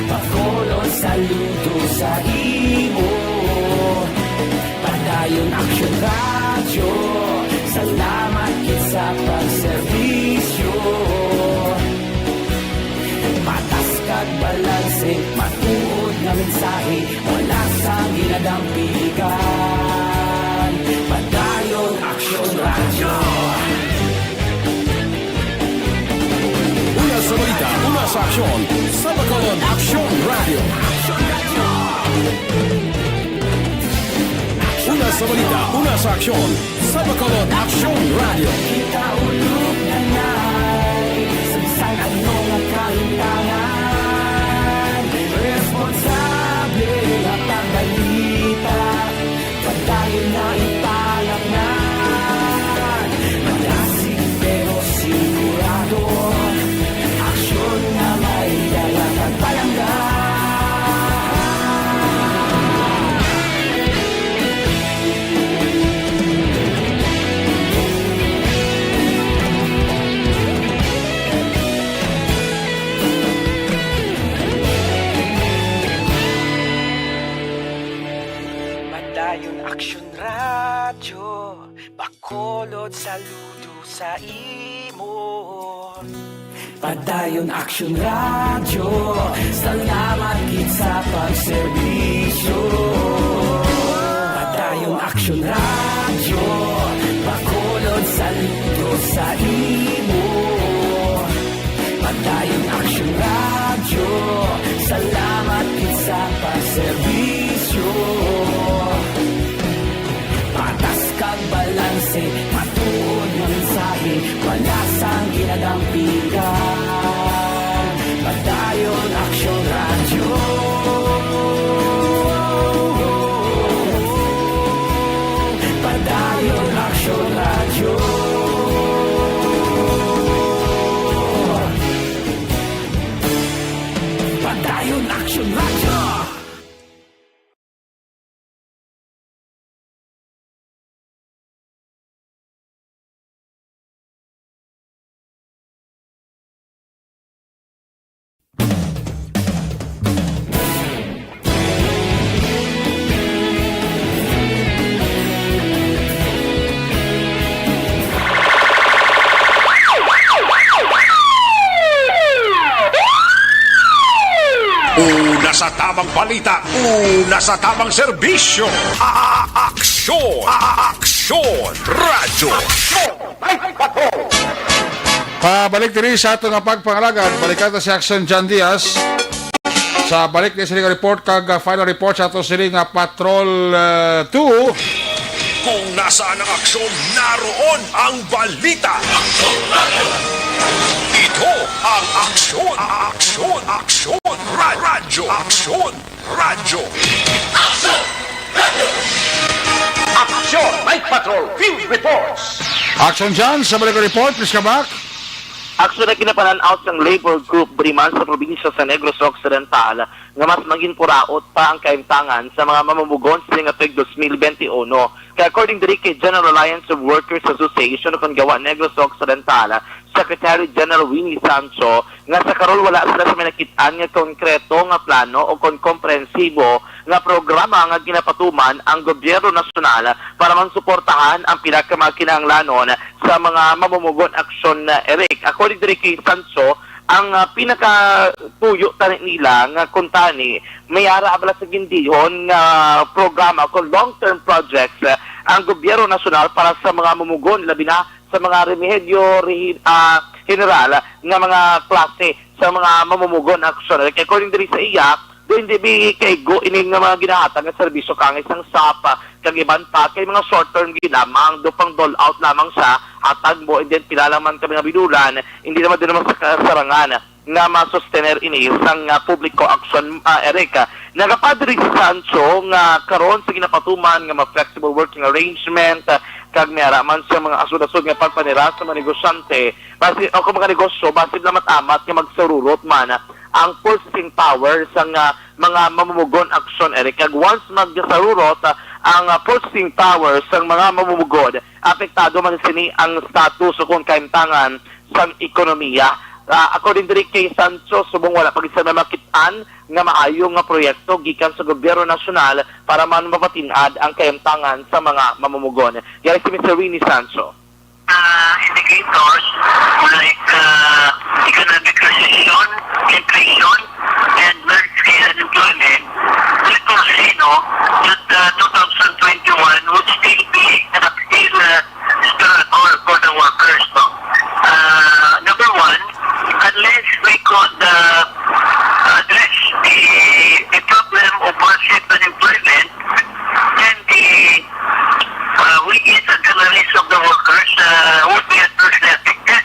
Bacolod, saludo sa imo. Padayon Aksyon Radyo, salamat gid sa pagserbisyo. Patas kag balanse, matuod nga mensahe, wala sang ginadampigan. Padayon Aksyon Radyo. Una sa balita, una sa aksyon, sa Bacolod Aksyon Radyo. Una sa balita, una sa aksyon, sa Bacolod Aksyon Radyo. Kita ulog na ngay, sa bisan ano nga kahimtangan, responsable nga pagbalita, padayon na ipalapngan. Madasig pero sigurado, aksyon nga may dala kag palangga. Padayon Aksyon Radyo, Bacolod, saludo sa imo. Padayon Aksyon Radyo, salamat gid sa pagserbisyo. Padayon Aksyon Radyo, Bacolod, saludo sa imo. Padayon Aksyon Radyo, salamat gid sa pagserbisyo. Patas kag balanse, matuod nga mensahe, wala sang ginadampigan. Padayon Aksyon Radyo. Padayon Aksyon Radyo. Padayon Aksyon Radyo. Una sa tamang balita, una sa tamang serbisyo. A-, a-, aksyon, a-, a-, aksyon, radyo. Aksyon! Ay, bato! Pabalik diri sa ato nga pagpangalagad, balikan ta si Action John Diaz. Sa balik ni sini nga report kag, ah, final report sa ato sini nga Patrol, ah, two. Kung nasaan ang aksyon, naroon ang balita. Ito ang Aksyon, Aksyon, Aksyon, Ra- Radyo, Aksyon, Radyo. Action! Night Patrol Field Reports! Action dyan sa balik report, please come back. Aksyon na ginapanan-aw sang labor group diri man sa probinsya sa Negros Occidental nga mas maging puraot pa ang kahimtangan sa mga mamumugon sini nga tuig twenty twenty-one. Kay according diri kay General Alliance of Workers Association o kon gawa Negros Occidental, Secretary General Winnie Sancho, nga sa karon wala sila sa may nakit-an nga konkreto nga plano o kon komprensibo nga programa nga ginapatuman ang gobyerno nasyonal para man suportahan ang pila ka mga kinahanglanon sa mga mamumugon aksyon na Eric. According diri kay Sancho, ang, ah, pinakatuyo tani nila nga kuntani may ara abala sa gindihon nga programa o long-term projects, ah, ang gobyerno nasyonal para sa mga mamumugon, labi na sa mga remehedyo rehi-, ah, general nga mga klase sa mga mamumugon aksyon. Kay according diri sa iya, do hindi bi kaigo ini nga mga ginahatag nga serbisyo kangis sang sapa kag iban pa kay mga short term gid lamang, do pang dole out lamang siya, hatag mo, and then pila lang man ka mga binulan, hindi naman din naman sa kasarangan nga masustener ini sang, ah, publiko aksyon, ah, Eric. Nagapadiri si Sancho nga karon sa ginapatuman nga mga flexible working arrangement, ah, kag may ara man sa mga asod-asod nga pagpanira sa mga negosyante, basi, o kung mga negosyo, basi na mat-amat nga magsarurot man ang purchasing power sang, ah, mga mamumugon aksyon, Eric. Kag once magsarurot, ah, ang, ah, purchasing power sang mga mamumugon, apektado man sini ang status o kung kahimtangan sang ekonomiya. Ah, according diri kay Sancho, subong wala pa gid sa mamakit-an nga maayo nga proyekto gikan sa gobyerno nasyonal para man mapatin-ad ang kahimtangan sa mga mamumugon. Yari si Mister Winnie Sancho. Uh, indicators like, uh, economic recession, inflation, and large-scale unemployment, we foresee, no, that, uh, two thousand twenty-one would still be an uphill, uh, struggle for the workers, no? Uh, number one, unless we could, uh, address the, the problem of massive unemployment, then the, uh, wages and salaries of the workers, uh, would be adversely affected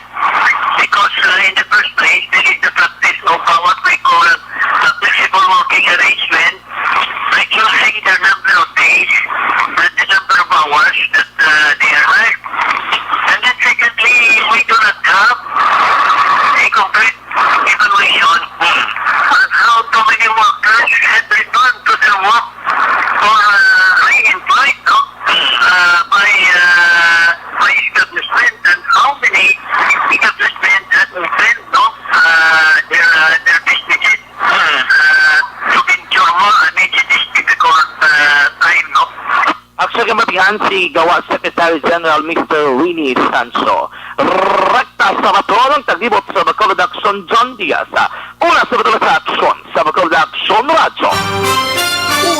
because, uh, in the first place, there is the practice of, uh, what we call, uh, flexible working arrangement, reducing the number of days and the number of hours that, uh, they are hired. And then secondly, we do not have a complete evaluation on how too many workers have returned to their work or, uh, re-employed, no? Uh, by, uh, by establishment, and how many establishments have opened, no? Uh, their, uh, their businesses, uh, to venture more amid this difficult, uh, time, no? Aksyon nga matihan si Gawa Secretary General Mister Winnie Sancho. Rekta sa Bacolod ang taglibot sa Bacolod Aksyon, John Diaz. Una sa Bacolod sa Aksyon, sa Bacolod Aksyon Radyo.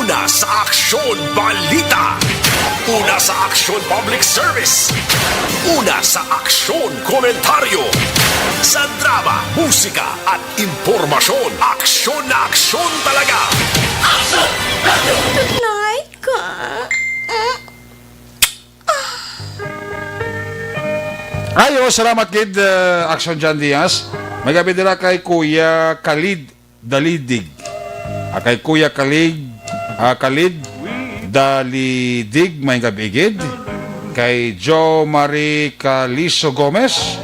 Una sa Aksyon Balita. Una sa Aksyon Public Service. Una sa Aksyon Komentaryo. Sa drama, musika, at impormasyon, aksyon na aksyon talaga. Tonight ka. Mm. Ayo, salamat gid, uh, Action John Diaz. May gabi dira kay Kuya Khalid Dalidig. Ah, kay Kuya Kalig, ah, Khalid Dalidig, may gabi gid. Kay Jo Marie Caliso Gomez,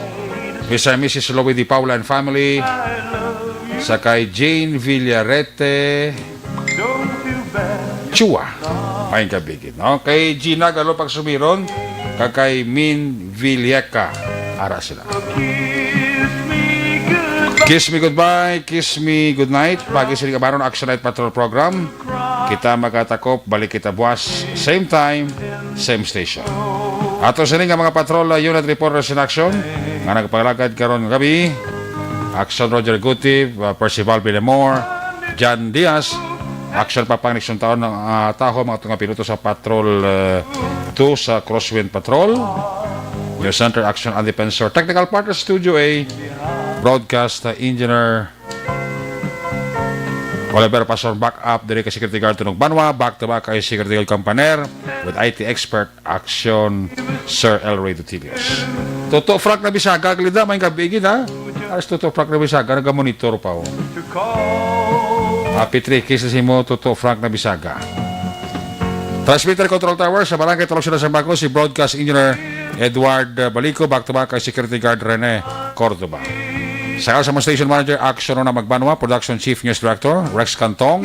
Mister and Missus Louie Di Paula and family. Sa kay Jane Villarete Chua, may gabi gid, no? Kay Gina Galo Pagsumiron, kag kay Min Villeca. Ara sila. Kiss me goodbye, kiss me goodnight. Pagi sini kabaron Action Night Patrol Program. Kita magatakop, balik kita buwas. Same time, same station. Ato sini nga mga patrol, uh, unit reporters in action nga nagpalagad karon nga gabi. Action Roger Gutib, uh, Percival Villamor, Jan Diaz. Action Papang Nixon Taon, uh, taho mga tunga piloto sa Patrol, uh, two sa Crosswind Patrol. Center Action and Defensor. Technical partner, Studio A, broadcast, uh, engineer Oliver Pastor, back up diri kay Security Guard Tunog Banwa, back to back kay Security Guard Campaner, with I T expert Action, Sir El Rey Dutilius. Toto Frank Nabisaga, Glida, may gabi gid, ha? As Toto Frank Nabisaga, nagamonitor pa, oh. Happy three Ks sa imo, Toto Frank Nabisaga. Transmitter Control Tower sa Barangay Talong Sila Sambaco, si Broadcast Engineer Edward Balico, back to back kay Security Guard Rene Cordoba. Sa, sa mga station manager, Action Una Magbanwa, Production Chief News Director Rex Cantong.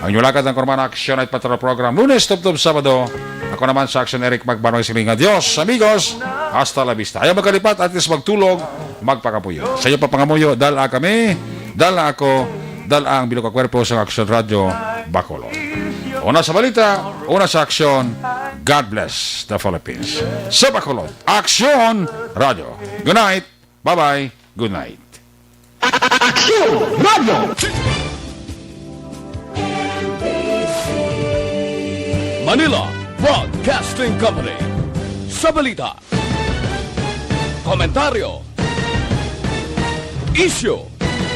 Ang inyong lagad ang Kurman Action at Patrol Program, Lunes tubtob Sabado. Ako naman sa Action, Eric Magbanwa, siling nga, "Dios, amigos, hasta la vista." Ayaw magkalipat, at least magtulog, magpangamuyo. Sa iyo pa pangamuyo, dala kami, dala ako, dala ang bilog nga kwerpo sa Action Radio Bacolod. Una sa balita, una sa aksyon, God bless the Philippines. Sa Bacolod, Action Radio. Good night. Bye-bye. Good night. Action Radio. Manila Broadcasting Company. Sa balita, komentaryo, isyu,